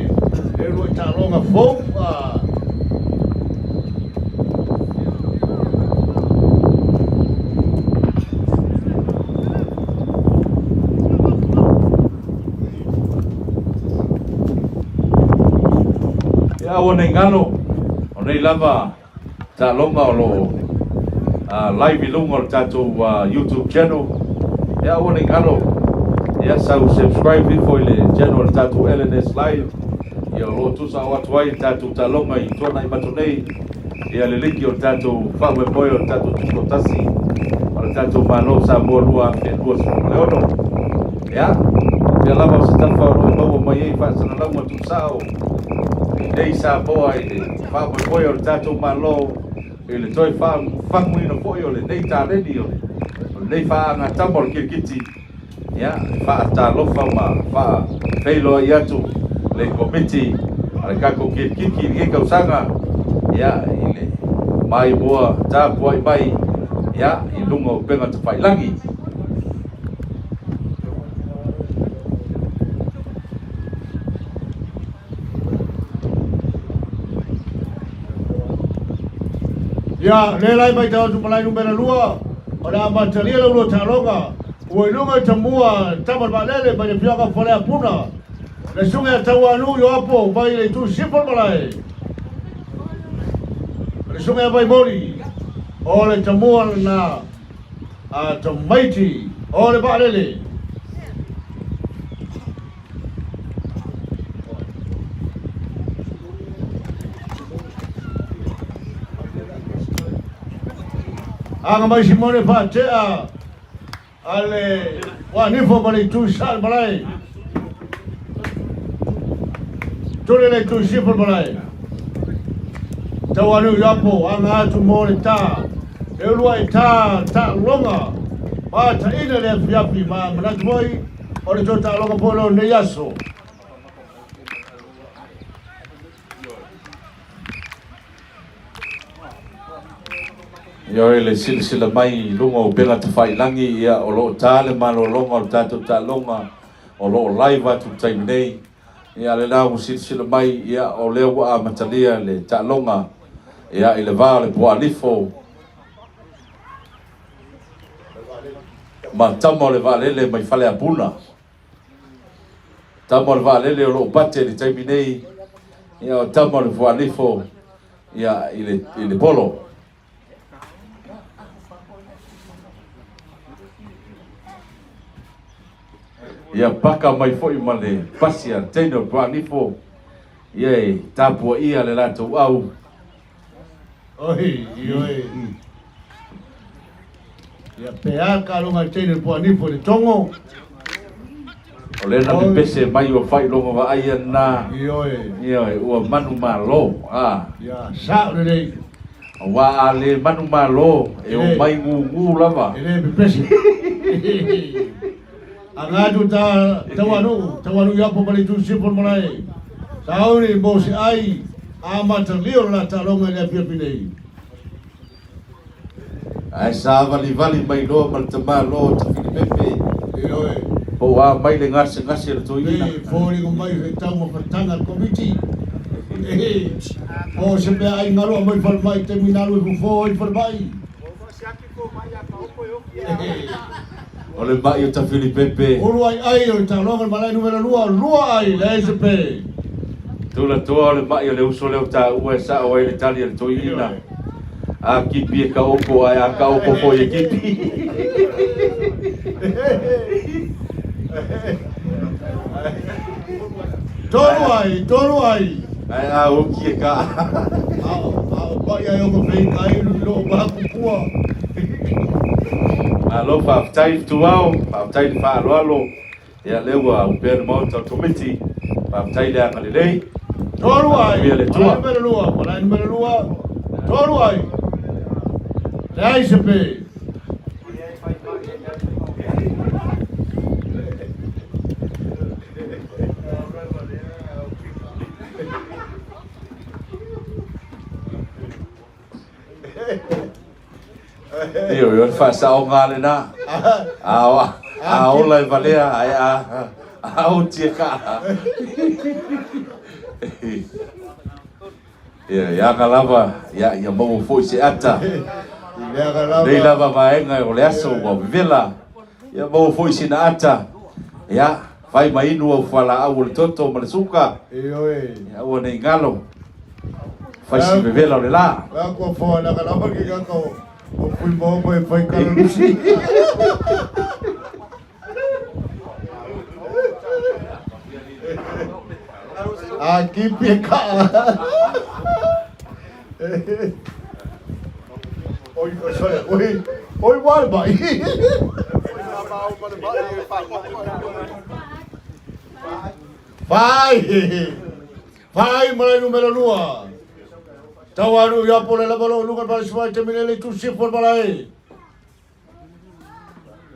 le lua i taaloga fou. A Ia ua nei galo, o nei lava taaloga o loo live i luga o le tatou YouTube channel. Ia ua nei galo, ia sau subscribe ifo i le channel o le tatou LNS Live. Ia o loo tusa o atu ai le tatou taaloga i tuanai matu nei. Ia le liki o le tatou faamoemoe o le tatou tutoatasi o le tatou Malo Samoa 2026. Ia, pea lava o se tafa o loo maua mai ai faasalalauga tuusao i nei Samoa i le faamoemoe o le tatou Malo i le toe faafaguina foi o lenei taleni o lenei faagatama o le kirikiti. Ia, e faatalofa ma faafeiloai atu le komiti a le tatou kirikiti i lenei tausaga. Ia, i le maimoa tapuai mai Ia, i luga o upega tafailagi. Ia, lea la e matau atu malae numera lua, o le a amatalia lau lua taaloga, ua i luga i tamua tama le vaalele mai le afioaga o Faleapuna, le susuga ia Tauanuu Ioapo mai le itu sisifo o le malae, le susuga ia Vaimoli, o le tamua lena a tamaiti o le vaalele. Aga mai Simone faatea a le Uanifo ma le itu sa le malae. Tuli le itu sifo le malae. Tauanu i apo, aga atu mo le tā. E ulua i tā, taaloga. Mataina le afiafi ma manatu foi o le toe taaloga foi lea o lenei aso. Ioe le silasila mai i luga o upega tafailagi, ia o lo o ta le malologa o le tatou taaloga o lo o live atu i le taimi nei. Ia le la ua silasila mai, ia o lea ua amatalia le taaloga ia i le va o le Puaalifo ma tama o le vaalele mai Faleapuna. Tama o le vaalele o lo o bate i le taimi nei, ia o tama o le Puaalifo ia i le polo. Ia paka mai foi ma le pasi a le teine o Puaalifo, ia e tapuaia le latou au. Oi, oi. Ia pe a ka longa teine Puanifo i le tongo. O lea na pepese mai ua faailoga vaaia lena. Ioe. Ioe, ua manumalo. A. Ia, sa'o lelei. Aua a le manumalo, e omai gugu lava. E le pepese. Aga atu ta Tauanu'u, Tauanu'u i apo ma le itu sifo o le malae. Sauni mo se ai amatalia o le la taaloga i le afiafi nei. Ae savalivali mai loa ma le tamaloa o Tafilipepe. Ioe. Po o a mai le gasegase a le toeaina. E foliga mai he taumafatanga a le Komiti. Po o se meaai galu aumai falemai i taimi na alu e fofo ai le falemai. O le ma'i o Tafilipepe. Ulu ai ai o le taaloga le malae numera lua, lua ai leai se pe. Tulatoa o le ma'i o le uso lea o taua e sa'o ai le tali a le toeaina. A kipi e kaoko ae a kaoko foi e kipi. Tolu ai, tolu ai. Ae a oki e ka. A o ma'i ai o ka fei kai lo maku pua. Malo faafetai le tuao, faafetai le faaaloalo. Ia lea ua upea le Maota o le Komiti. Faafetai le agalelei. Tolu ai. Faamanuia le Atua. Malae numera lua, malae numera lua. Tolu ai. Leai se pe. Ioe, o le faasaoga lena. A, a ola e valea, ae a, a oti e kaa. Ia, ia aga lava, ia, ia maua foi se ata. I le aga lava. Nei lava vaega o le aso ua vevela. Ia maua foi sina ata. Ia, fai ma inu au fualaau o le toto ma le suka. Ioe. Ia aua nei galo. Fai si vevela o le la. La kua foa le aga lava ke kaka o o pui maopo e fai kalalusi. A kipi e kaa. Oi, oi, sorry, oi, oi, wale mai. Fai! Fai malae numera lua. Tauanu i apo le lava lo luga pale suai te mile le tu sifo le malae.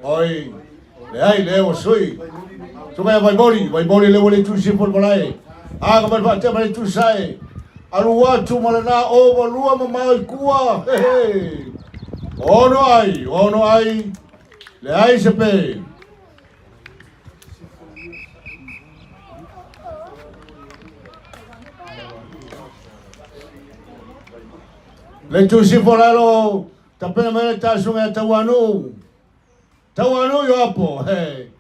Oi, le ai le o sui. Suka ia Vaimoli, Vaimoli le le tu sifo le malae. Aga mai fa te mai tu sai. Alu atu malana o walua ma mai kua. He he. Ono ai, ono ai, le ai se pe. Le tusi folalo, tapena mai le tasuga e Tauanuu. Tauanuu Ioapo, he,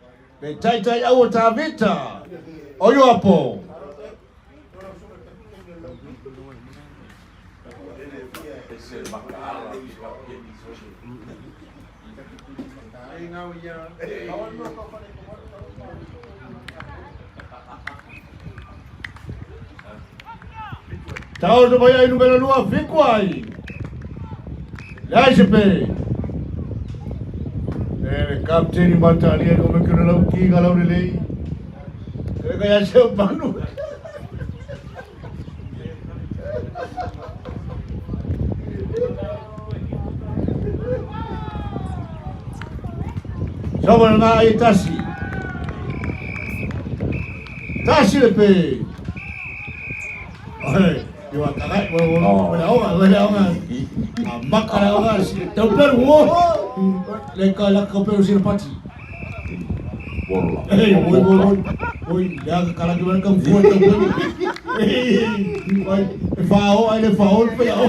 le taitai au o Tavita, o Ioapo. Taoto mai ai numera lua fiku ai. Leai se pe. E le kapteni matalia ko me kino lau ki ka lau lelei. E ka ia se panu. Sama na ai tasi. Tasi le pe. Oi, i wa tagai, wa wa wa wa wa wa A maka la oga si tau peru o. Le ka la ka peru si pati. Wala. Ei, oi oi oi. Oi, le ka la ki wa ka mfua tau peru. Ei, oi, e fa o ai le fa o pe o.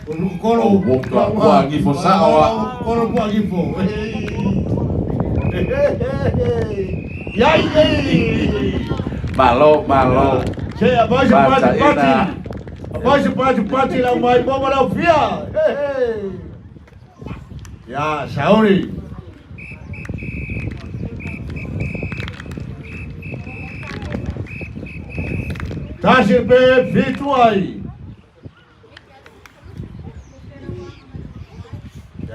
O lu kolo. O woka pua gifo sa o a. Kolo pua gifo. Yai yai. Malo, malo. Se abaixo Bata pati pati. ina. Abaixo pati pati la mai bomba la fia. Hey hey. Ya, sauri. Tasi pe fitu ai.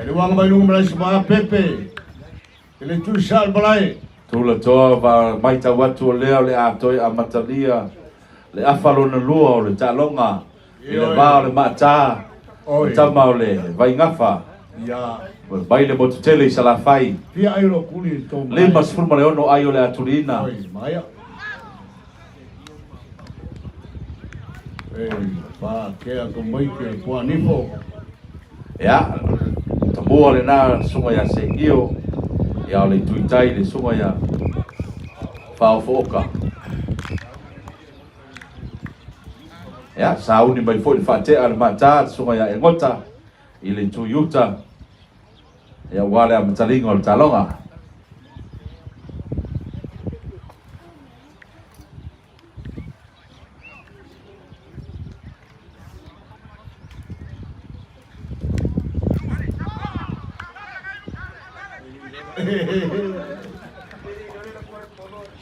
Le wanga mai lunga malai sma pepe. Le tu sal balai. Tula toa va mai tau atu o lea o le atoe a matalia le afa lona lua o le taaloga i le va o le maata o Oi. tama o le Vaingafa Ya. o mai le motu tele i Salafai. Fia ai lo kuli to mai. 56 ai o le atuliina. Oi, maia. Ei, pa kea ko mai ke pua nifo. Ia, tamua lena suga ia Seigio, ia o le Tuitai le suga ia Faofooka. Ia, sauni mai foi le faatea le maata le suga ia Egota i le Tuiuta, ia ua le amataliga o le taaloga.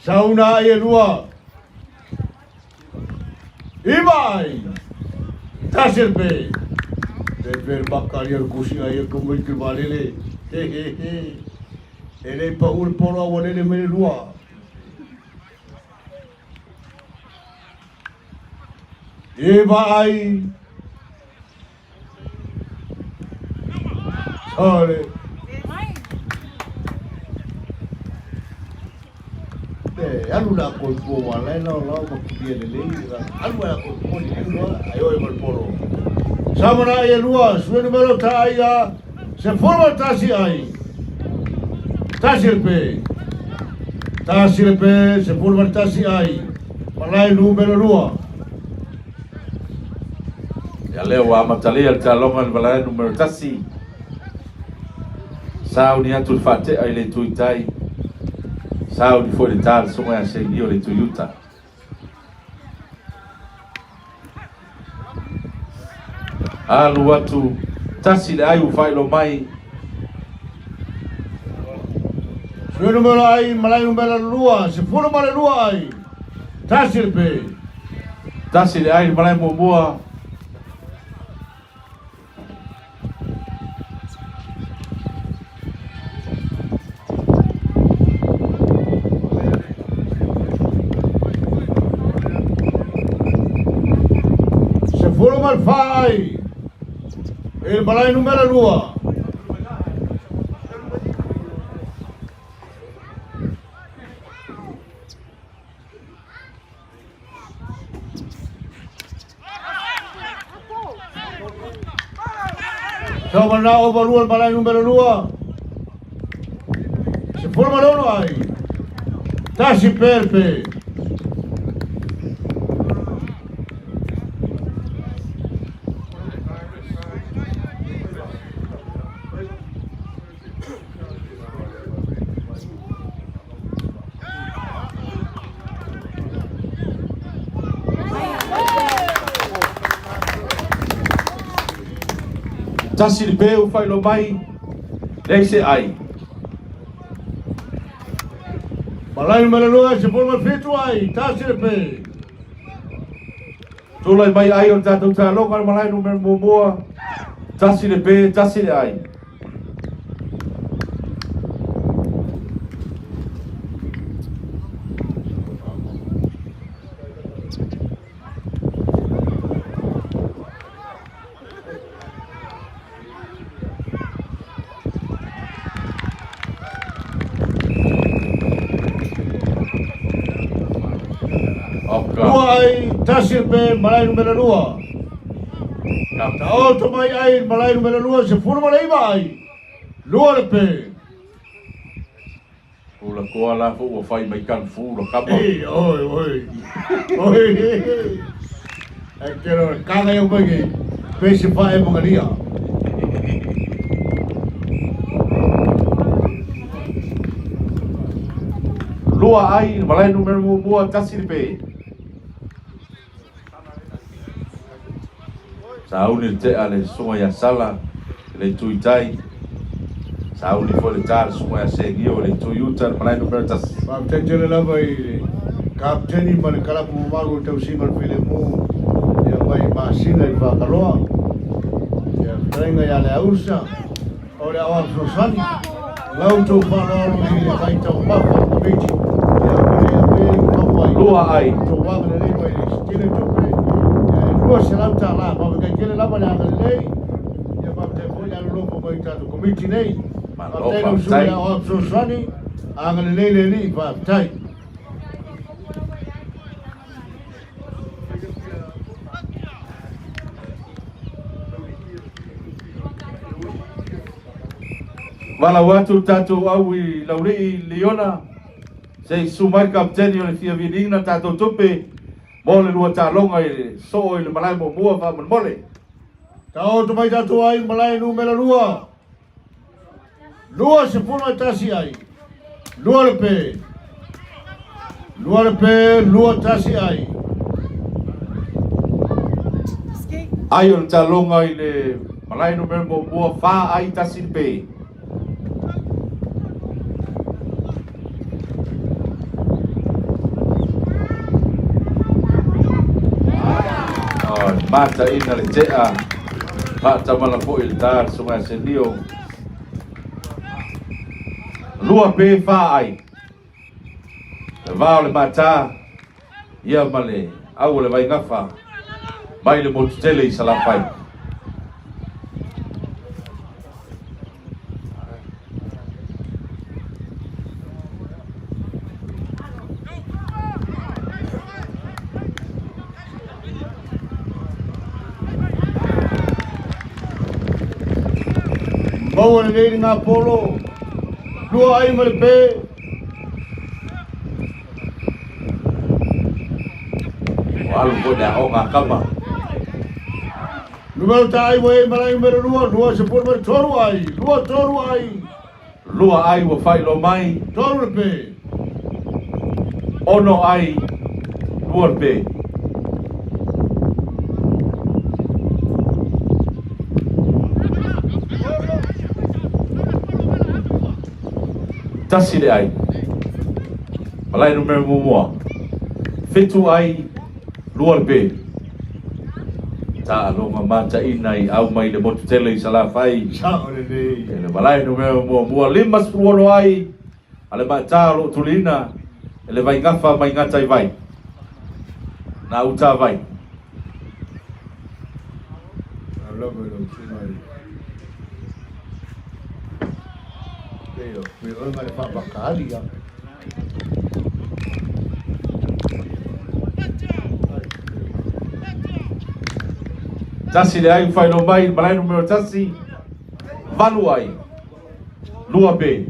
Sauna ai e lua. Iva ai. Tasi le pe. Te pe baka ia kusi ai e ko mai ke valele. He he he. E le pa ul polo a walele me le lua. Iva ai. Sale. E alu la ko po wala la la ma ki le le alu la ko po ni lua ai oi mal polo. Samana ai lua sue numero ta ai a se forma tasi ai. Tasi le pe. Tasi le pe se forma tasi ai. Malai numero lua. Ia lea ua amatalia le taaloga i le valae numero 1. Sauni atu le faatea i le Tuitai. Sauni foi le tā le suga ia Seigio le Tuiuta. Alu atu tasi le ai ua faailoa mai. Sue numero ai malai numero lua se forma le lua ai. Tasi le pe. Tasi le ai le malae muamua. Se forma il fai. Il malai numero lua. Sau ma lena ova lua le malae numera lua. 16 ai. Tasi pe le pe. Tasi le peu failo mai, leai se ai. Malae numera lua, 17 ai, tasi le pe. Tulai mai ai o le tatou taaloga le malae numera muamua, tasi le pe, tasi le ai. Lua ai, tasi le pe, malae numera lua. Taoto mai ai, malae numera lua, 19 ai. Lua le pe. Ula koa la fo ua fai mai kan fu la kama. Ei, oi, oi. Oi. Ai kero kaga yo mai pe se fa e mangalia. Lua ai, malae numera muamua, tasi le pe. Sauni le tea le susuga ia Sala i le itu i tai. Sauni foi le ta le susuga ia Segio i le itu i uta le malae numera tasi. Faafetai tele lava i le Kapeteni ma le kalapu mamalu o le tausiga o le filemu ia mai masina i Fakaloa. Ia fetalaiga ia Leausa o le aoao fesoasoani la outou faaaloalo i le faitaumafa o le Komiti ia ua le avea i fafo ai Lua ai. outou agalelei mai le sitele tupe ia e $200. Faafetai tele lava le agalelei ia faafetai foi le alolofa mai i tatou Komiti nei. Malo Faafetai lau susuga i faafetai. le aoao fesoasoani agalelei le Alii faafetai. Valaau atu le tatou au i Laulii Liona se i susu mai le Kapeteni o le fia viliina tatou tupe mo le lua taaloga i le soo i le malae muamua faamolemole. Taoto mai tatou ai malae numera lua. 21 ai. Lua le pe. Lua le pe, lua tasi ai. Ai o le taaloga i le malae numera muamua fa ai tasi le pe. Mataina le tea faatamala foi le ta le susuga ia Senio. Lua pe fa ai. Le va o le mata ia ma le au o le Vaigafa mai le motu tele i Salafai. Maua lelei le gapolo, lua ai ma le pe. Ua alu foi le aoga a kama. Numero ta ai ua e malae numero lua, lua 13 ai, lua tolu ai. Lua ai ua faailoa mai. Tolu le pe. Ono ai, lua le pe. Tasi le ai. Malae numera muamua. Fitu ai, lua le pe. Taaloga mataina i au mai le motu tele i Salafai. Sao lelei. E le malae numera muamua 56 ai a le maata o loo tuliina e le Vaigafa mai gata i vai. Na uta vai. Lava i lau susuga i pei o pei o oe le faavakaali a. Tasi le ai ua faailoa mai i le malae numera tasi. Valu ai, lua pe.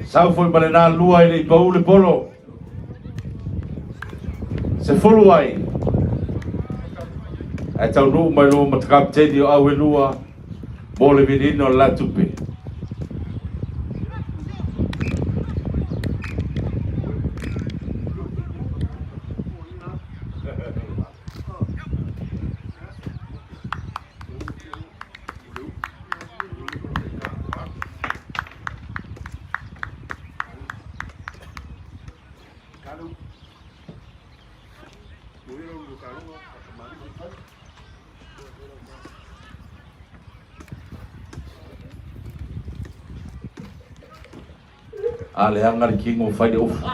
Sau foi ma lenā lua e le i pau le polo. 10 ai. Ae taunuu mai loa ma te kapiteni o au e lua mo le viliina o le la tupe. A leaga le kingo fai le ofu.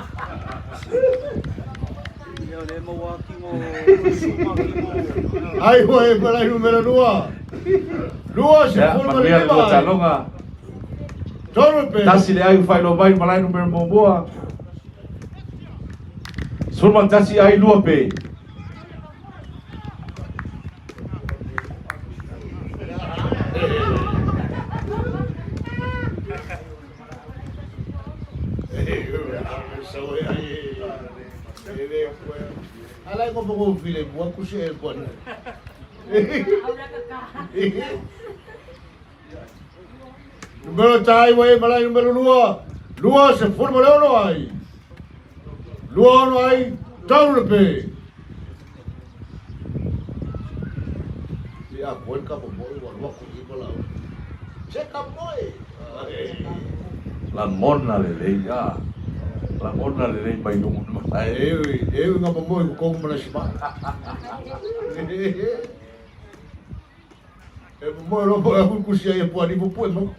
Ai hoe palai numera lua. Lua se Ia, fulu ma le manuia le lima lua ai. taaloga. Tolu pe. Tasi le ai ua faailoa mai malae numera muamua. 11 ai lua pe. Alai ko poko file bua kusi e bua. Numero tai wai malai numero lua. Lua se fulu ma le ono ai. Lua ono ai, tolu le pe. Ia koe ka mo wa lua ku i mala. Se ka moe. Lagona lelei a. Lagona lelei mai luga o le malae. E e nga mo ko ko mana sima. E mo ro mo ku kusi ai po ani po mo.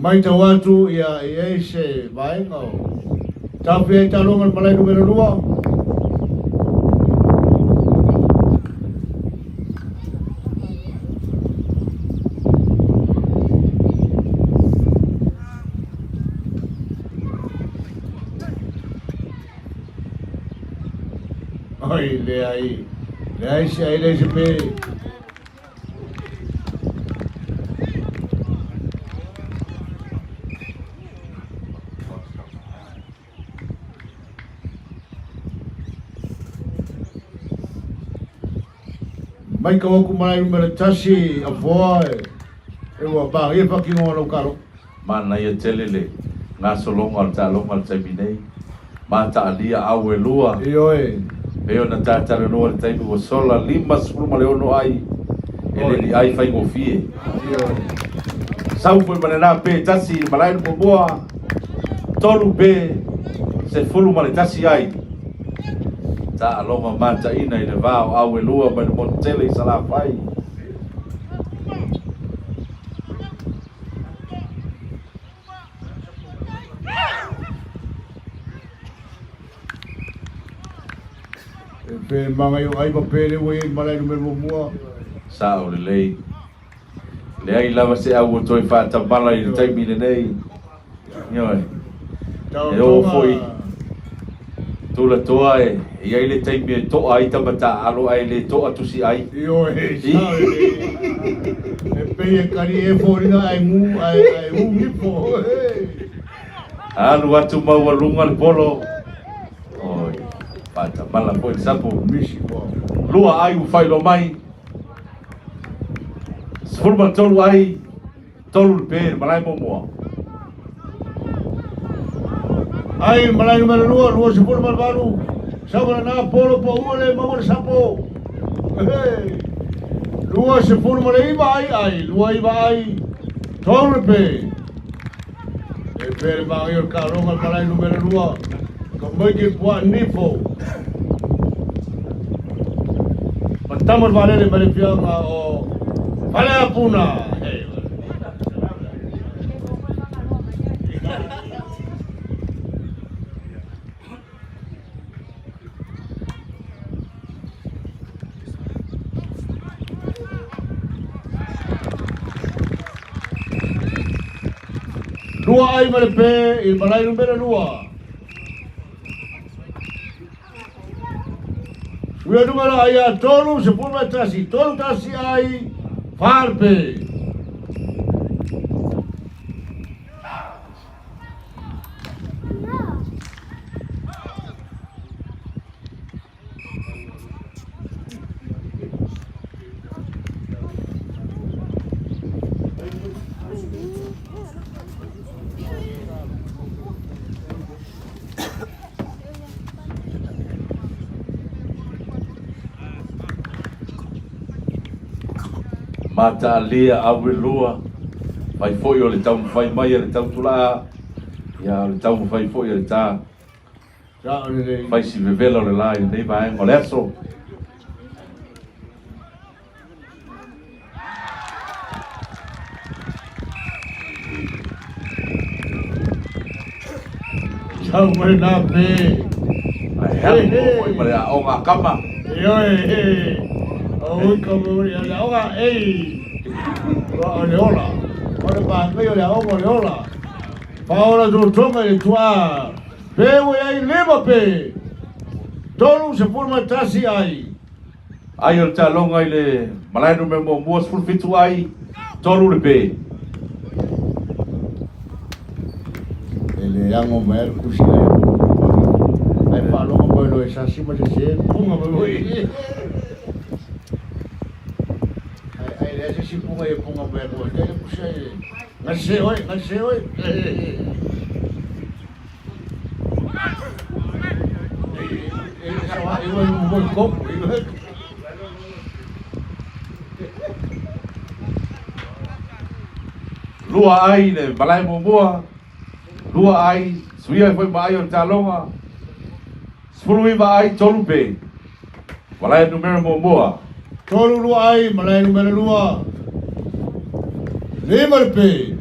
Matau atu ia e i ai se vaega o taofia ai taaloga le malae numera lua. Oi, leai, leai se ai leai se pe. Mai ka waku malae numera tasi afoa e e ua bagia fakiga o lau kalo. Manaia tele le gasologa o le taaloga i le taimi nei. Ma taalia au e lua. Ioe. Pei ona tatalanoa i le taimi ua sola 56 ai e le ni ai faigofie. Ioe. Sau foi ma lena pe tasi i le malae le muamua, tolu pe 11 ai. Taaloga mataina i le va o au e lua mai le motu tele i Salafai. E pe maga i o ai ma pele ua i ai malae numera muamua. Sao lelei. Leai lava se au o toe faatamala i le taimi lenei. Ioe. E oo foi tulatoa e i ai le taimi e to'a ai tama taaalo ae le to'a tusi ai. Ioe, sao lelei. E pei e kali e foliga ae gu ae ae u nifo. Alu atu maualuga le polo. Oi, faatamala foi le sapo. Misi ua. Lua ai ua faailoa mai. 13 ai, tolu le pe i le malae muamua. Ai malae numera lua, lua sefulu ma le valu. Sau ma lena polo paua le maua le sapo. Hey. Lua sefulu ma le iva ai ai, lua iva ai, tolu le pe. E pe le magai o le kaloga le malae numera lua. Ka maiki pua nifo. Ma tama le valele ma le fianga o Faleapuna. Hey. Lua ai ma le pe i le malae numera lua. Suia numera ai a 31, 31 ai, fa le pe. Mataalia auelua, fai foi o le taumafai mai a le tautulaa, ia o le taumafai foi a le ta. Fai si vevela o le la i lenei vaega o le aso. Sau mai nā pē. Ai hea mo foi ma le aoga a kama. E oe, e. O ui ka mo le aoga, ei. O le ola. O le pākai o le aoga o le ola. Paola totoga i le tuaa pe ua i ai lima pe 31 ai. Ai o le taaloga i le malae numera muamua 17 ai, 3 le pe. E le ago mai a le kusi ai ai faalogo mai loa e sasi ma sese puga mai foi. Ai ai leai se isi puga e puga mai atu ai tai le kusi ai gase oe gase oe. Lua ai le malae muamua, lua ai, suia ai foi ma ai o le taaloga, 19 ai, tolu pe. Malae numera muamua. Tolu lua ai, malae numera lua. Lima le pe.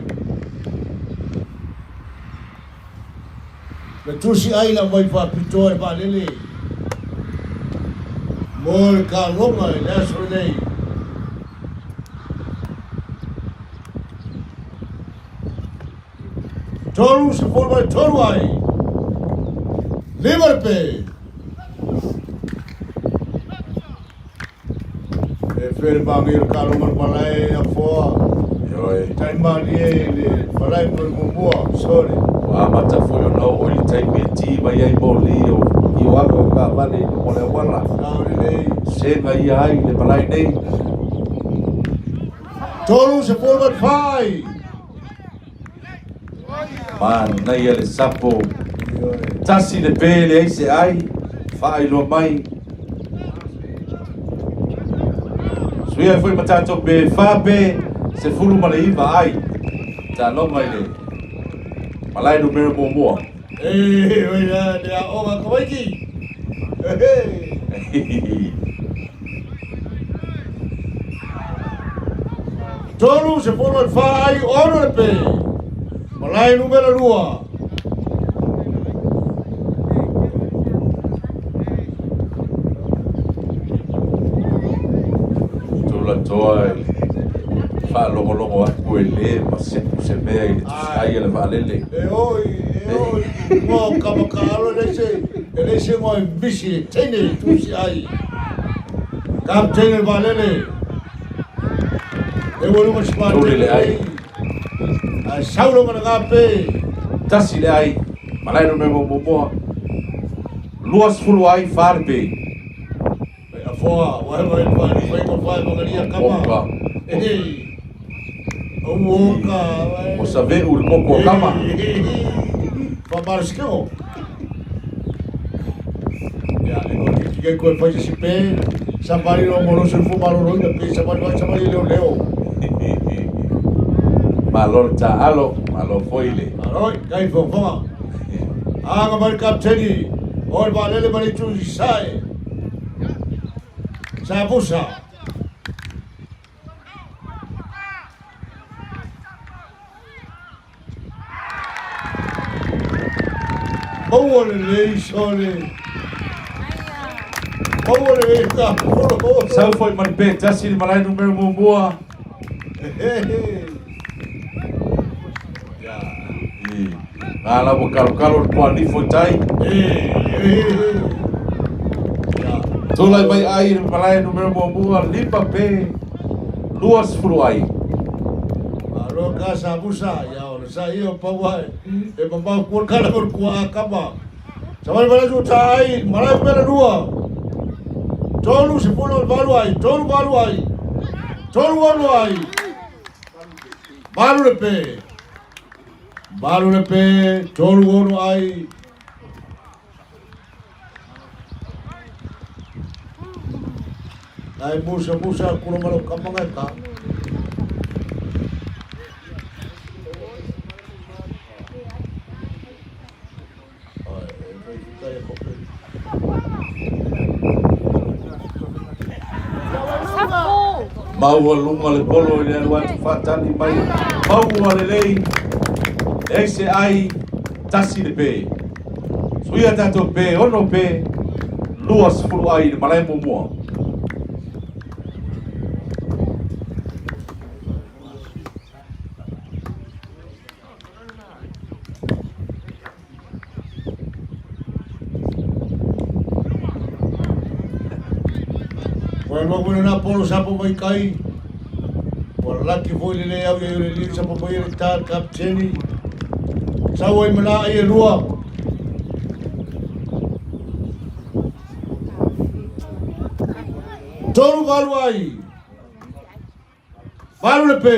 Le tusi ai la mai faapitoa i vaalele mo le kaloga i le aso lenei. 33 ai, lima le pe. E fere maangi le kaloga le malae afoa. Ioe. Tai malie i le malae mo le muamua, sorry. Ua amata foi ona oo i le taimi e ti mai ai moli o i o aka o taavale i luga o le auala. Sao lelei. Sega ia ai le malae nei. 34 ai. Manaia le sapo. Tasi le pe leai se ai, faailoa mai. Suia ai foi ma tatou pe fa pe 19 ai. Taaloga i le malae numera muamua. E oi la le aoga Kawaiki. Ehe. 34 ai ono le pe. Malae numera lua. Tulatoa i le faalogologo atu e le ma sepu se mea i le tusiai a le vaalele. E oi, e oi, ngoa o Kamakaalo e leai se, e leai se ngoa e misi e teine i tusiai. Kapteine le vaalele. E ua luga si Tuli le ai. Ae sau loga le gape. Tasi le ai, malae numera muamua. 20 ai, fa le pe. Ai afoa, wae wae wae wae ko wae magalia kama. Oka. Ei. Oka. O save'u le koko a kama. Fa maraskeo. Ya, e ko ki ke ko fai se pe. Safari ro molo se fu malo ro pe safari vai safari leo leo. Malo le taalo, malo foi le. Aroi, kai fofoga. Aga mai le kapteni o le vaalele ma le itu i Sasae. Sapusa. Maua lelei sole. Maua lelei ka polo. Sau foi ma le pe tasi le malae numera muamua. La ua kalokalo le puanifo i tai. Tulai mai ai le malae numera muamua 5 pe 20 ai. Malo ka sa musa ia o le sa ia o pau ai. E mamau kua kala o kua akama. Sa wale wale tu ta ai, malae numera 2. 38 ai, 38 ai. 36 ai. 8 le pe. 8 le pe, 36 ai. Ai musa musa kula malo kamanga ka. Ai, e fai kai ko pe. Maua lunga le polo i le alu atu whātani mai. Maua le lei. E se ai 1 le pe. Suia tātou pe, 6 pe, 20 ai le malae muamua. Koe loa koe na polo sapo mai kai. Ua laki foi le le au ia le li sapo mai le ta kapteni. Sau ai mana ai e lua. 38 ai. 8 le pe.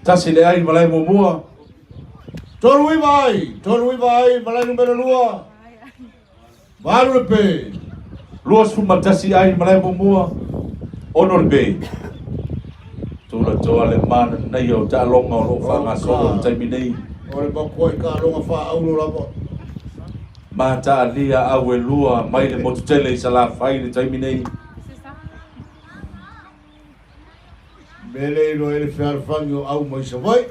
1 le ai malae muamua. 39 ai. 39 ai malae numera 2. 8 le pe. 21 ai malae muamua. 6 le pe. Tula toa le mana nei o taaloga o loo faagasolo le taimi nei. O le makua i ka longa wha aulo lava. Mataalia au e lua mai le motu tele i Salafai le taimi nei. Mele ilo ele whiarwhangi o au mai sa vai.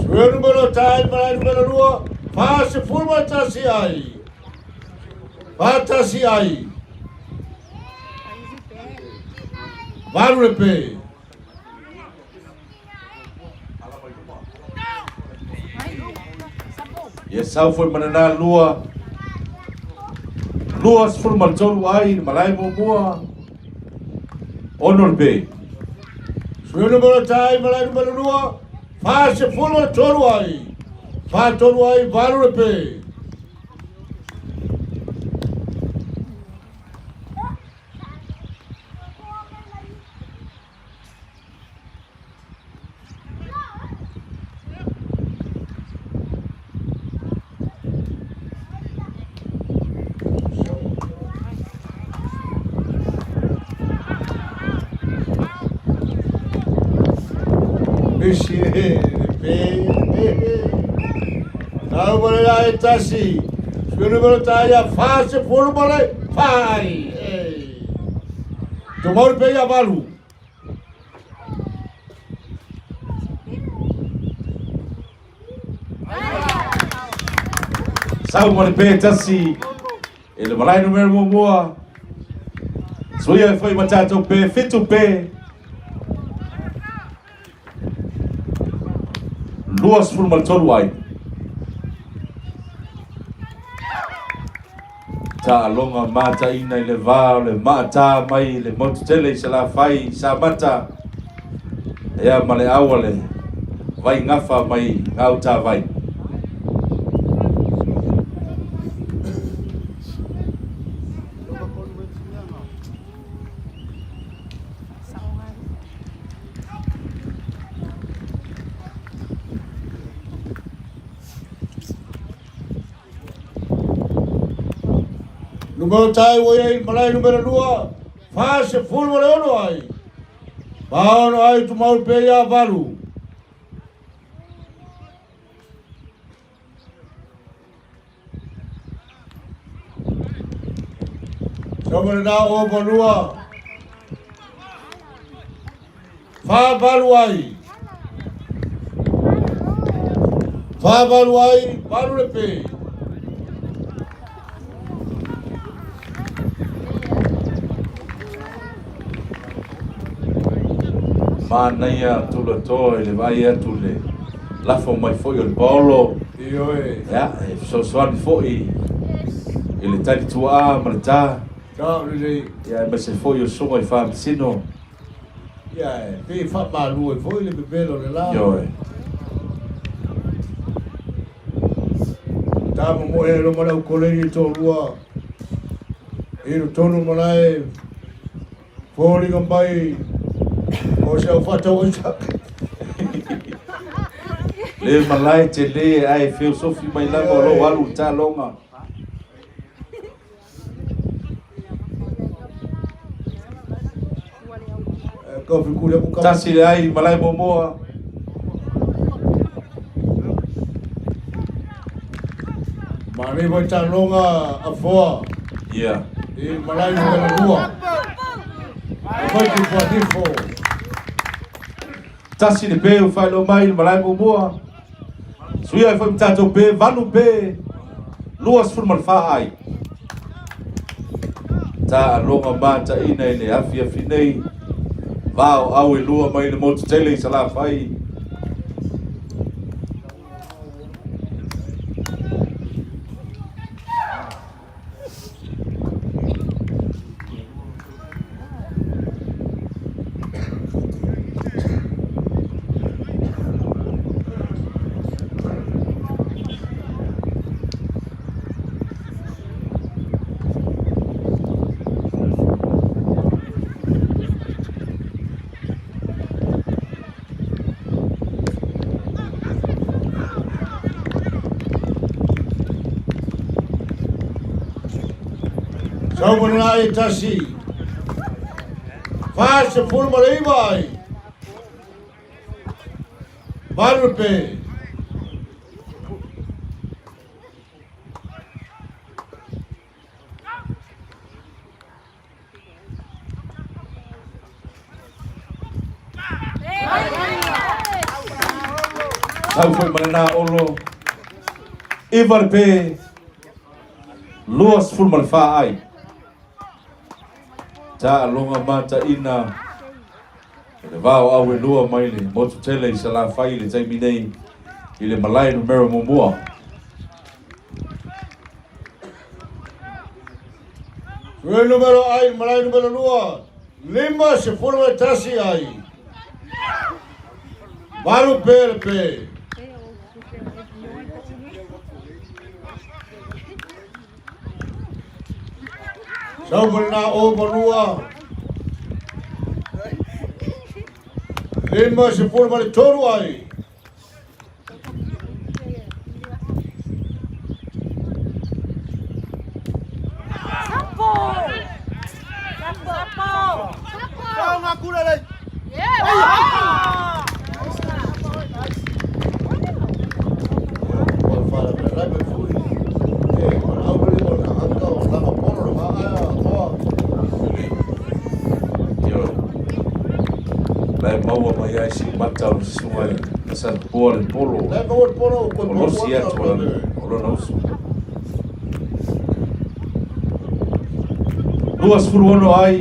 Sue numero tai, malae numero 2, 41 ai. 41 ai. 8 le pe. Ia sau foi manana lua. 23 ai le malae muamua. 6 le pe. Sue numero tai, malae numero 2, 43 ai. 43 ai, 8 le pe. Misi e pe. Tau mare la e tasi. Sue numero tai a 40 mare whai. Tō mauri pe ia 8. Sau ma le pe 1. E le malae numera muamua. Suia e fai ma tātou pe, 7 pe. 23 ai. Taaloga mataina i le va o le maatā mai le motu tele i Salafai Samata. Ia ma le aua le vai gafa mai gautavai. Numero tai o ia malae numero 2, 46 ai. 46 ai tu mauri pe ia 8. Sau mare nā o malua. Fa valu ai. Fa valu ai, valu le pe. Manaia tulatoa i le vaai atu i le lafo mai foi o le paolo. Ioe. Ia, e fesoasoani foi i le tali tuaa ma le ta. Tao lelei. Ia, aemaise foi o susuga i faamasino. Ia, e pei e faamalu ai foi le pepelo o le la. Ioe. Ta momoe ai loma le au koleni e toalua i totonu malae foliga mai o se au faatau aisa. Le malae tele ae feosofi mai lava o lou alu i taaloga. Tasi le ai malae muamua. Manaia foi taaloga afoa. Ia. I malae numera lua. E foi ki Fuanifo. Tasi le peu faailoa mai i le malae muamua. Suia ai foi ma tatou pe, valu pe, 24 ai. Taaloga mataina i le afiafi nei, vao au e lua mai le motu tele i Salafai. Sau e tasi. 49 ai. Valu pe. Sau foi ma lena olo. 9 le pe. 24 ai. Taaloga mataina. Le vao au e lua mai le motu tele i Salafai i le taimi nei i le malae numera muamua. Sui numero ai, malae numero lua. 51 ai. Valu pe le pe. Sau ma lena o ma lua. 53 ai. Lai maua mai ai si mata o le susuga i Satapoa le polo. O losi atu o lona uso. 26 ai,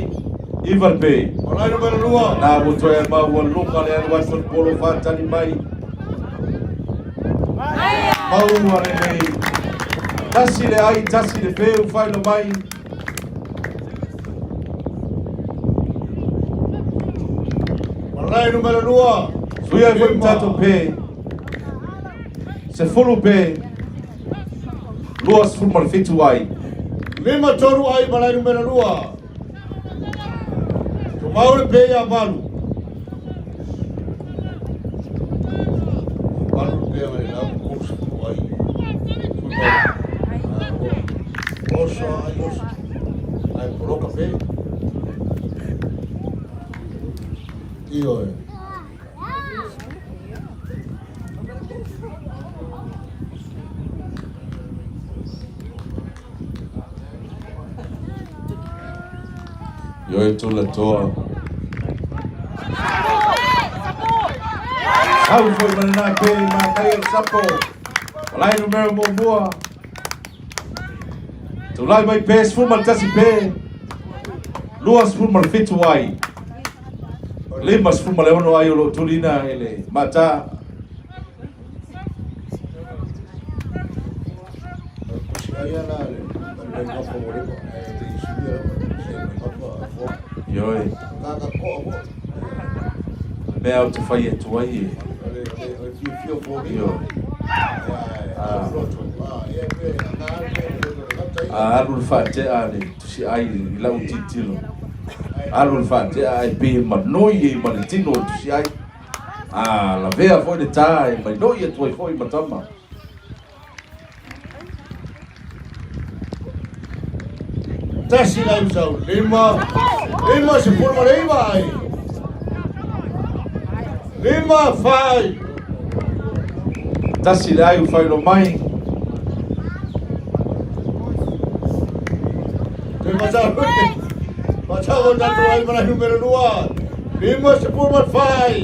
9 le pe. Malae numera lua. Na ua toe maua luga le alu atu o le polo faatali mai. Maua lelei. Tasi le ai, tasi le peu, failo mai. Malae numera lua. Suia ai foi ma tatou pe. 10 pe. 27 ai. 53 ai malae numera lua. Tumau le pe ia valu. Valu le pe ngai lau 30 ai. Oso ai oso. Ai poloka pe. Ioe. Ioe tulatoa. Au foi ma lena pe i manaia le sapo. Malae numera muamua. Tulai mai pe 11 pe. 27 ai. 56 ai o lo o tulina e le mata. Ioe. Le mea ou te fai atu ai e. Ioe. A alu le faatea a le tusiai i lau tilotilo. Alu le faatea ae pei e manoi ai ma le tino o le tusiai. A lavea foi le tā e mainoi atu ai foi ma tama. Tasi lau sau lima, 59 ai. Lima fa ai. Tasi le ai ua faailoa mai. Te matau, matau o tatou ai ma la numera lua. 54 ai.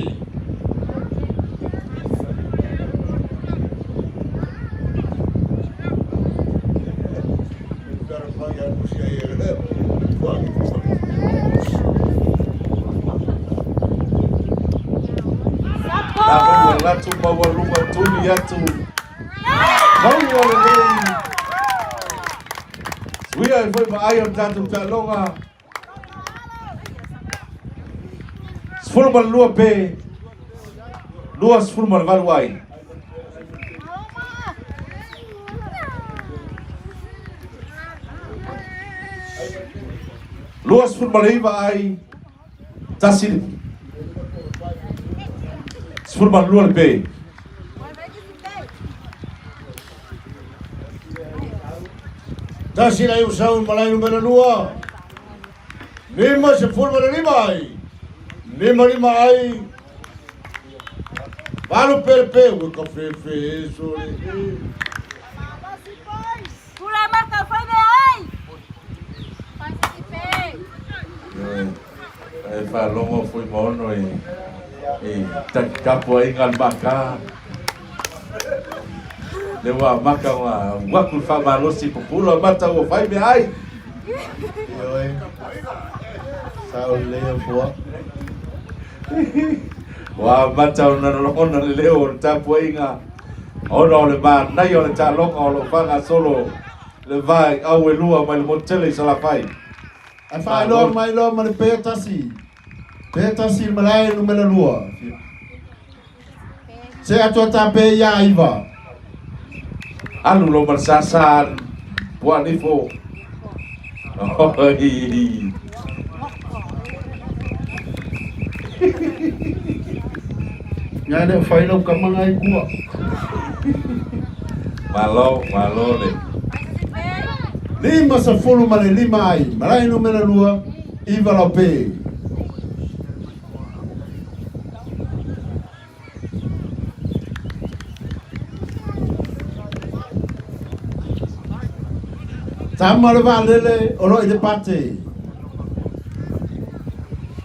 La foi ua latu maualuga tuli atu. Maua lelei. Suia ai foi ma ai o le tatou taaloga. 12 pe 28 ai. 29 ai, tasi le 12 le pe. Tasi lai usau malai numera lua. 55 ai. 55 ai. Valu pere pe ua ka fefe e sole. E faalogo foi ma ono e e tapuaiga le maka. Le ua maka ua uaku le faamalosi pupula mata ua fai mea ai. Ioe. Sao lelei au fua. Ua amata ona logona le leo o le tapuaiga ona o le manaia o le taaloga o lo o faagasolo le va i au e lua mai le motu tele i Salafai. Ae faailoa mai loa ma le pe tasi. Pe tasi le malae numera lua. Se atu a tape ia iva. Alu lo ma le sasa pua nifo. Oi. Ngai le fai lau kama ngai kua. Malo, malo le. 55 ai. Malae numera lua. Iva lau pe. Tama le vaalele o lo o i le pate.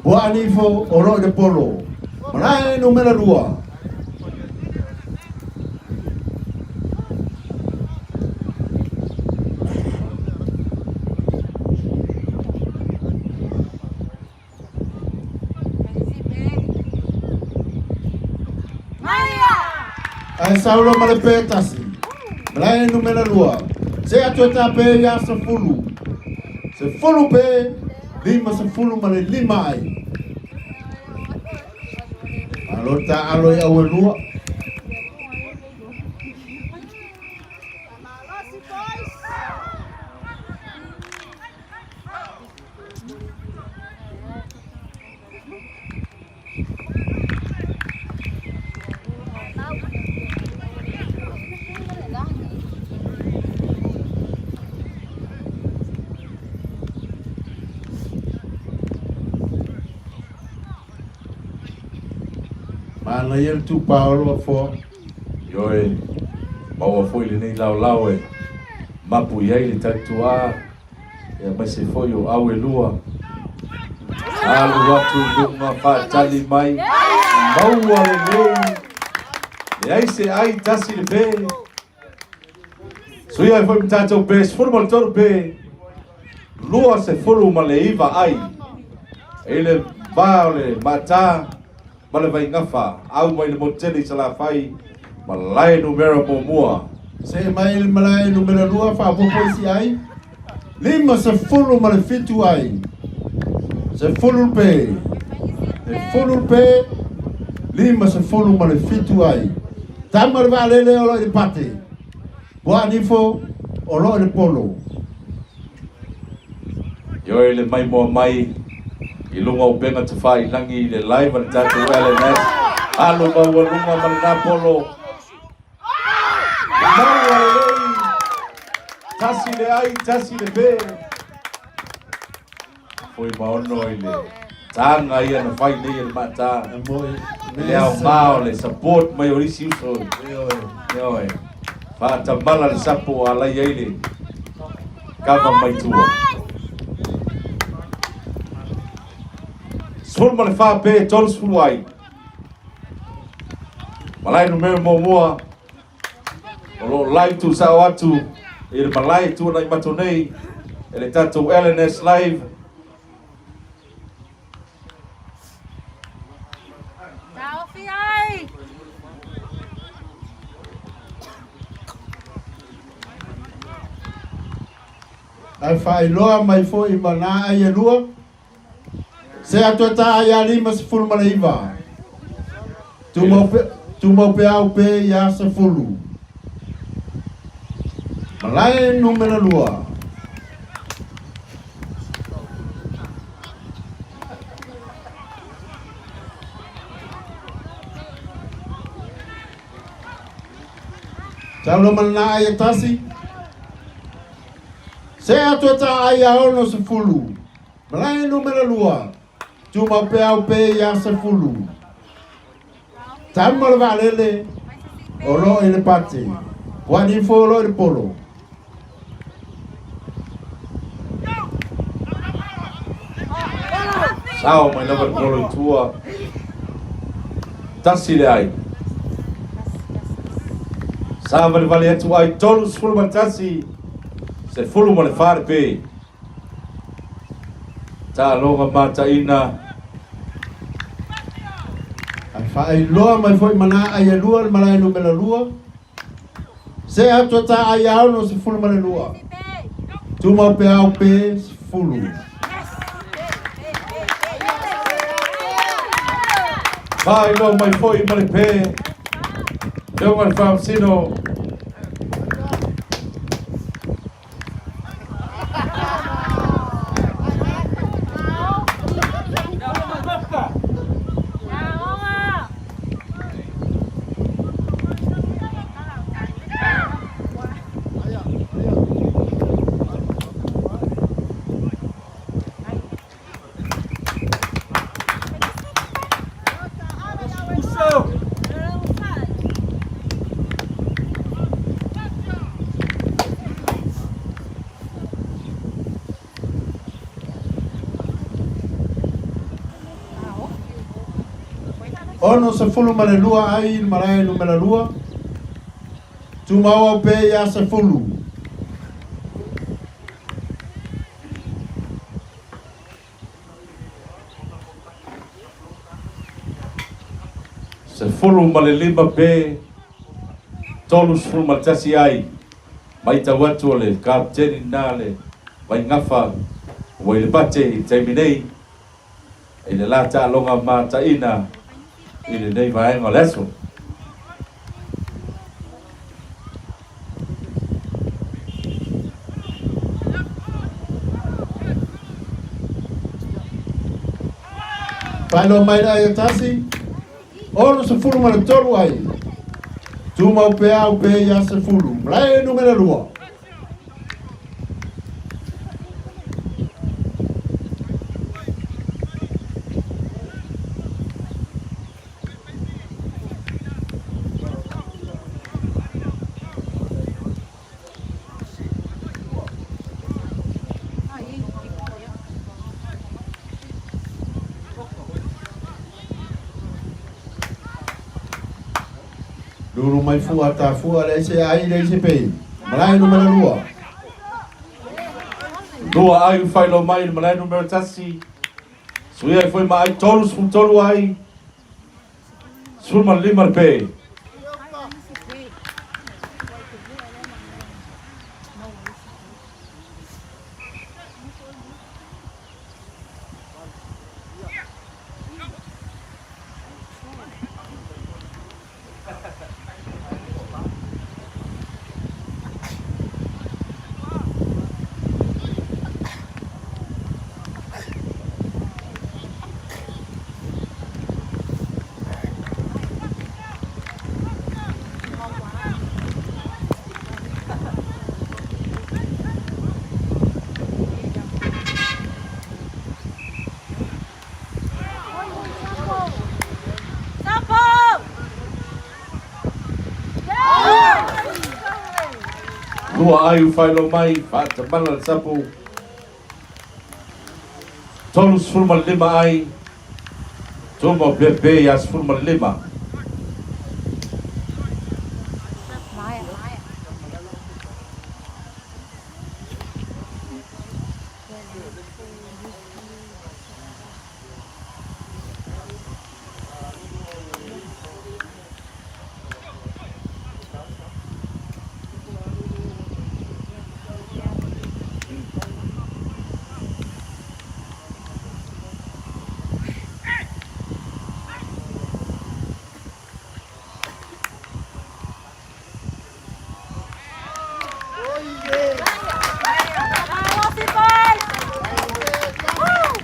Puaanifo o lo o i le polo. Malae numera lua. Ae sau loa ma le pe tasi. Malae numera lua. Se atu e tape ia 10. 10 pe 55 ai. Malo ta alo i au e lua. Manaia le tupa o le afoa. Ioe, maua foi lenei laolao e mapu i ai le tautuā aemaise foi o au e lua. Alu atu i luga faatali mai, maua lelei. Leai se ai tasi le pe. Suia ai foi ma tatou pe 13 pe 29 ai. I le va o le Matā ma le Vaigafa, au mai le motu tele i Salafai, malae numera muamua. See mai i le malae numera lua faaopoopo isi ai, 57 ai, sefulu le pe, sefulu le pe, 57 ai. Tama le vaalele o lo o i le pate, Puaa-nifo o lo o i le polo. Ioe le maimoa mai i luga o upega tafailagi i le live a le tatou LNS. Alu maualuga ma lena polo. Maua lelei. Tasi le ai, tasi le pe. Foi ma ono i le taga ia na fai nei e le maata. Le aoga o le support mai o isi uso. Ioe. Faatamala le sapo o alai ai le kava mai tua. 14 pe 30 ai. Malae numera muamua o lo o live tuusao atu i le malae tuanai matou nei e le tatou LNS Live. Taofi ai! Ae faailoa mai foi ma nā ai e lua, Se atu e tā ai a 59. Tumau pe, tumau peau pe iā sefulu. Malae numera lua. Tau ma lena ai e tasi. Se atu e tā ai a 60. Malae numera lua. Tumau peau pe iā sefulu. Tama le vaalele o lo o i le pate. Puanifo o lo o i le polo. Sao mai lava le polo i tua. Tasi le ai. Sa valevale atu ai 31, 14 le pe. Taaloga mataina. Ae faailoa mai foi ma nā ai e lua le malae numera lua. Se atu e tā ai a 62. Tumau peau pe sefulu. Faailoa mai foi ma le pe. Afioga i le Faamasino. 62 ai le malae numera lua. Tumau au pe iā sefulu. 15 pe 31 ai. Matau atu o le kapiteni lena le Vaigafa ua i le pate i le taimi nei i le la taaloga mataina i lenei vaega o le aso. Faailoa mai le ai e tasi, 63 ai. Tumau peau pe ia sefulu. Malae numera lua. Lulu mai fua ta fua leai se ai leai se pe. Malae numera lua. Lua ai ua faailoa mai i le malae numera tasi. Suia ai foi ma ai 33 ai. 15 le pe. Lua ai ua faailoa mai, faatamala le sapu. 35 ai, tumau pea pe iā 15.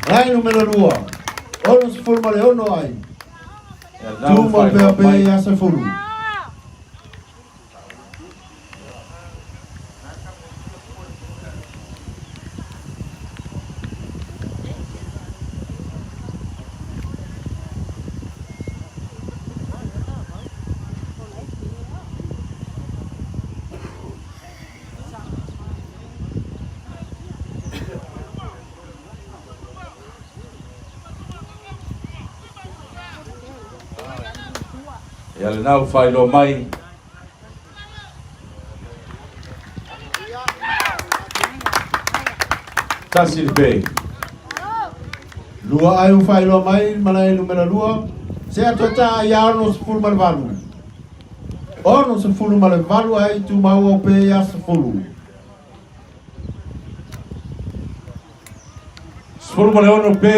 Malae numera lua, 66 ai. Tu ma pea pe ia sefulu. Ia lena ua faailoa mai. Tasi le pe. Lua ai ua faailoa mai malae numera lua. Se atu e ta ia 68. 68 ai tumau au pe ia sefulu. 16 pe.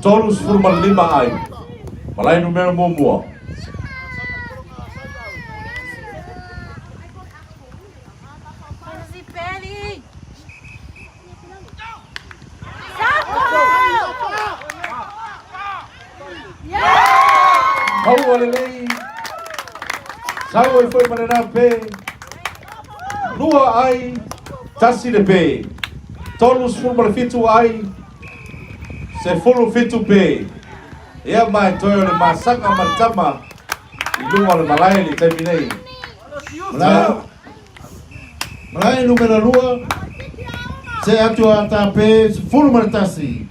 35 ai. Malae numera muamua. Maua lelei. Sau ai foi ma lena pe. Lua ai, tasi le pe. 37 ai, 17 pe. Ia ma e toe o le masaga ma le tama i luga o le malae i le taimi nei. Malae, malae numera lua, se atu a ta pe 11.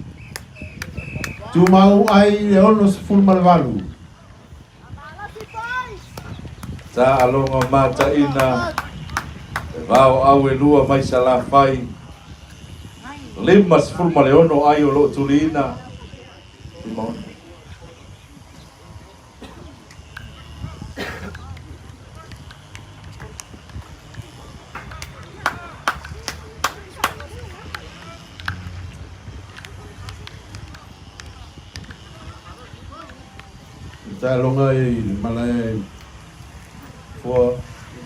Tumau ai le 68. Taaloga mataina e vaoau e lua mai Salafai, 56 ai o lo o tuliina. 56. Taaloga i le malae foa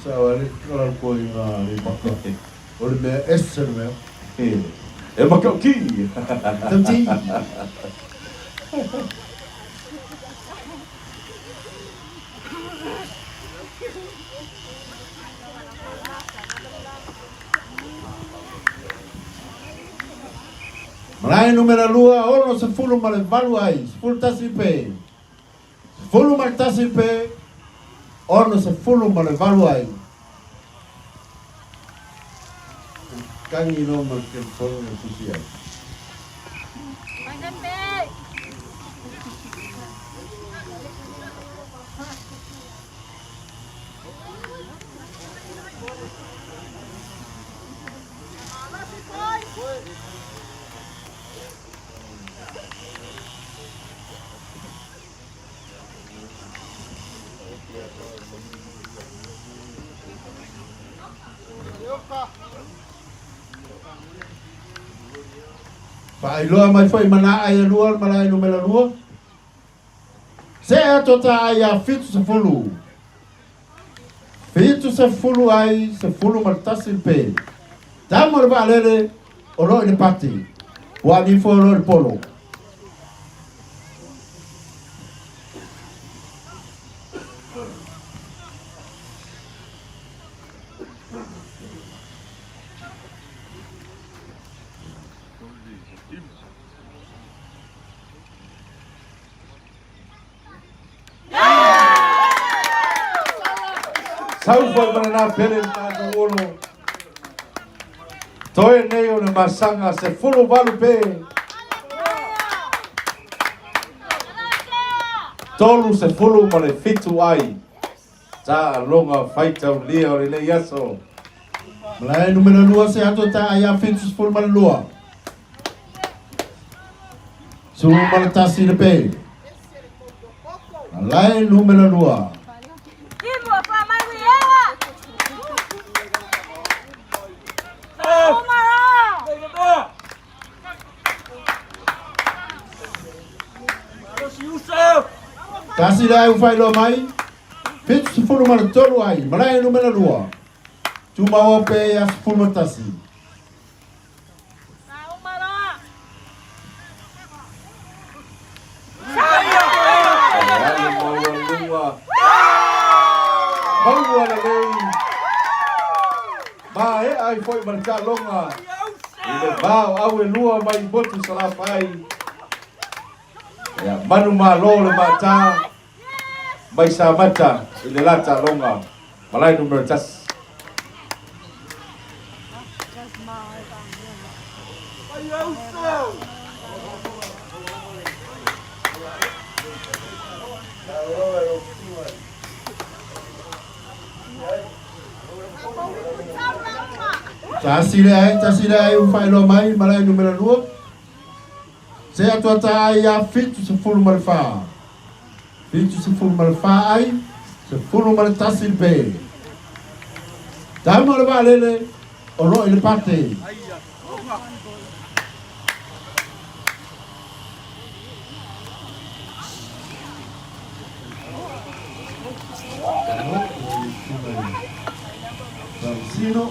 sa o ale kala ko i ngā le maka. O le mea ese le mea. E makauki! Tauti! Malae numera lua, 68 ai, 11 pe. 11 pe, 68 ai. Kangi no ma ke fono e fusi ai. Faailoa mai foi ma nā ai e lua le malae numera lua. Se'e atu ta ai ia 70. 70 ai 11 le pe. Tama o le vaalele o lo o i le pati. Ua nifo o lo o i le polo. Sau foi ma lena pele le tatou olo. Toe nei o le masaga 18 pe. 37 ai. Taaloga faitaulia o lenei aso. Malae numera lua se ato ta ai a 72. 11 le pe. Malae numera lua. Tasi le ai ufailoa mai, 73 ai, malae numera lua. Tumau pe ia 11. Alu maualuga, maua lelei, maea ai foi ma le taaloga i le va o au e lua mai motu Salafai. Ia, manumalo le matā mai Samata i le la taaloga, malae numera tasi. Tasi le ai, tasi le ai, ua faailoa mai, malae numera lua. Se atu ata ai ia 74. 74 ai, 11 le pe. Tama o le vaalele, o lo o i le pate. Sino.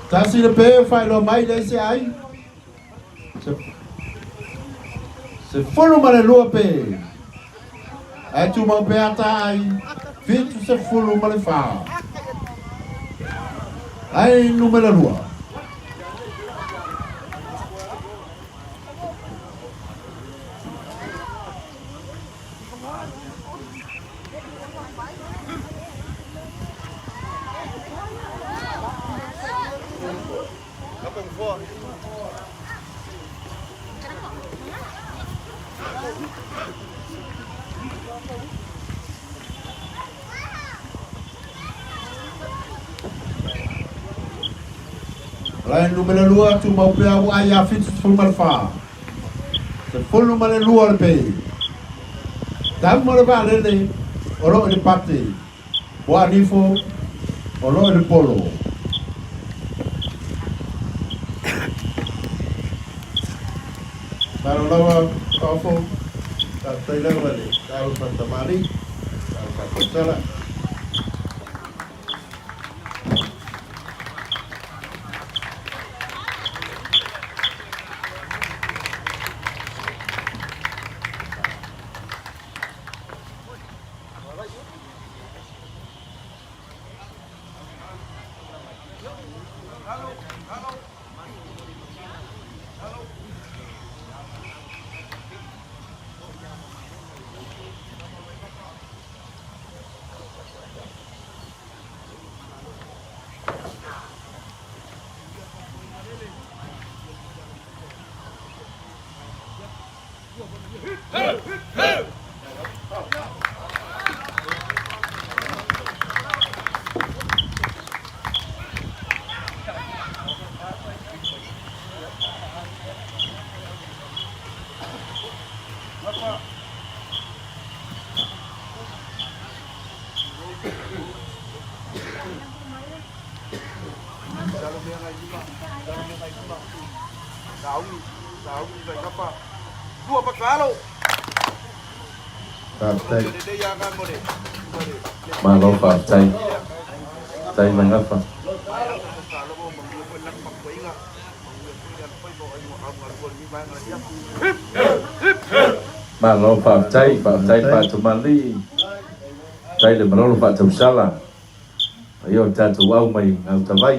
Tasi le pe faailoa mai le isi ai. 12 pe. Ae tumau pea ta ai 74. Ai numera lua. Lae numera lua tumau pea ua ai ia 74. 12 le pe. Tama o le vaalele o lo o i le pate. Ua nifo o lo o i le polo. Malo lava Kaofo, faafetai lava le talofa tamalii, talofa tautala. Faafetai. Malo faafetai. Faafetai Maigafa. Malo faafetai, faafetai le faatamalii, faafetai le malolo faatausala, paia o le tatou au mai Gautavai.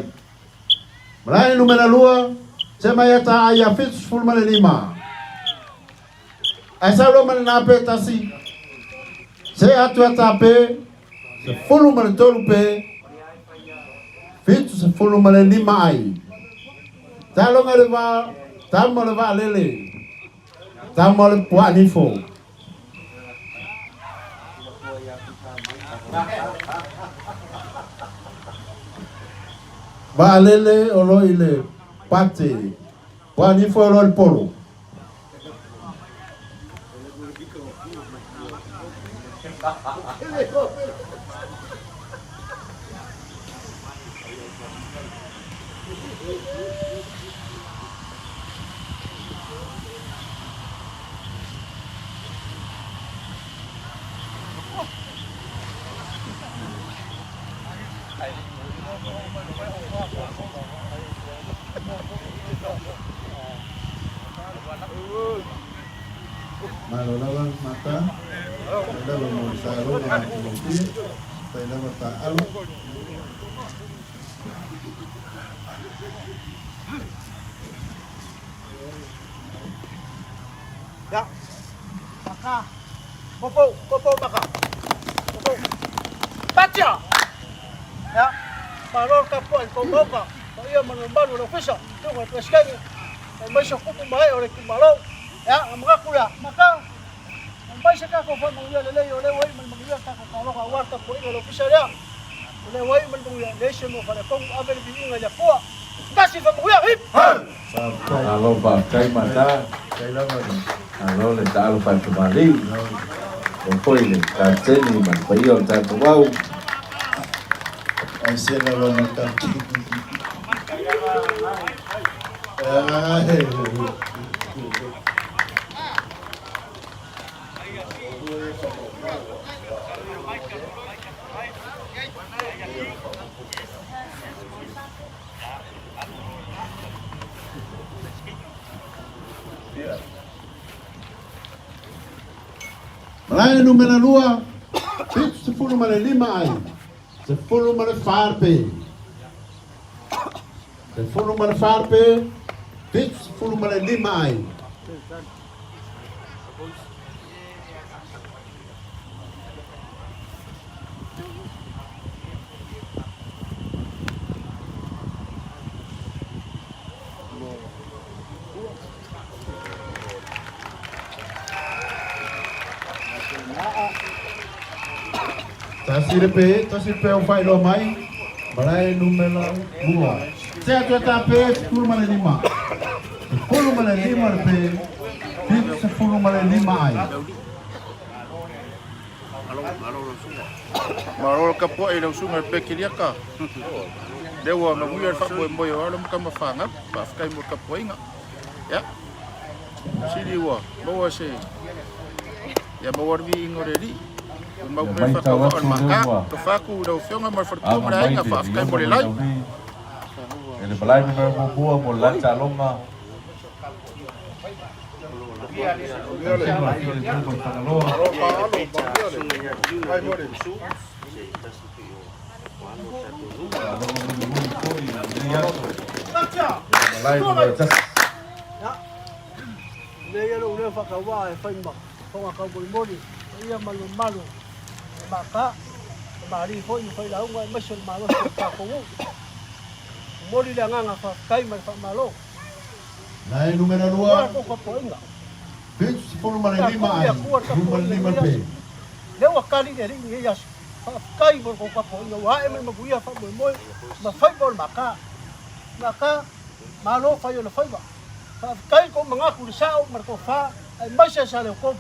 Malae numera lua, se mai ata ai a 75. Ae sau loa ma lena pe tasi, se atu ata pe, 13 pe, 75 ai. Taloga le va, tama le vaalele, tama le puaanifo. Vaalele o lo i le pate, puaanifo o lo i le polo. Malo lava mata, tai lava mo le taaloga matagofie, tai lava taaalo. Ya. Maka. Popo, popo maka. Popo. Patia. Ya. Malo ka po ko moka. O ia manu malu le ofisa. Tu ko presidente. E mai so kupu mai o le kumalo. Ya, mga kula. Maka. Mai se ka ko fa mo ia le le o le wai mal mo ia ka ko ka lo wa ka po i le ofisa ya. O le wai mal mo ia le se mo fa le ko ave le bi inga ya pua. Kasi fa mo ia hip. Faafetai. Malo faafetai Mata. Tai lava le. Malo le taalo faatamalii. O foi le kapiteni ma le paia o le tatou au. Ai se lava ma kapiteni. Ai. Malae numera lua, 75 ai, 14 pe. 14 pe, 75 ai. Tasi le pe, tasi le pe o faailoa mai, malae numera lua. Se atu e ta pe, 15. 15 le pe, 75 ai. Malo le tapuai i lau susuga i le Pekeliaka. Lea ua manuia le faamoemoe o alo ma tama fanau. Faafetai mo le tapuaiga. Ia, sili ua maua se ia maua le viiga o le Alii. Tumau Ia pea le matau faatauvaa o atu le o lea Mata. ua Tofa atu i lau Afioga ma le faletua ma aga le mai aiga. le Faafetai mo liona le mai lai. Laulii e le malae numera muamua mo le la taaloga. Tausiga o le filemu mai Fagaloa. Taaloga mulimuli foi i lenei aso i le malae numera tasi. Ya. Lea ia lou leo faatauvaa e fai ma fofoga taumolimoli paia ma le mamalu o Mata, o Malie foi ma failauga aemaise o le malosi o le tatou nuu. Momoli le agaga faafetai ma le faamalo. Lae numera Aua lua, la tou tapuaiga. 75 Tatou i ai, Atua le numera tapuaiga i lima lenei pe. aso. Lea ua tali le Alii i lenei aso. Faafetai mo le tou tapuaiga ua ae mai manuia faamoemoe ma faiva o le Mata. Mata, malo fai o le faiva. Faafetai i tou manatu i le sao ma le tofa aemaise Saleokovu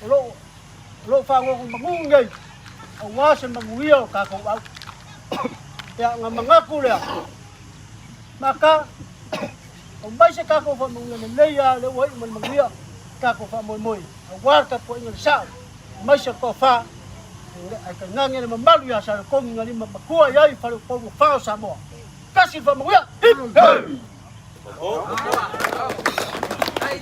o lo o lo o faanonomanu nei aua se manuia o tatou au. Ia, ona manatu lea, Maka, aumai se tatou faamanuia lelei lava lea ua iu ma le manuia tatou faamoemoe aua le tapuaiga i le sao aemaise le toafa ae tainane le mamalu ia Saletoni na lima matua i ai faleupolu fa o Samoa. Tasi le faamanuia. Hip hip! Ai,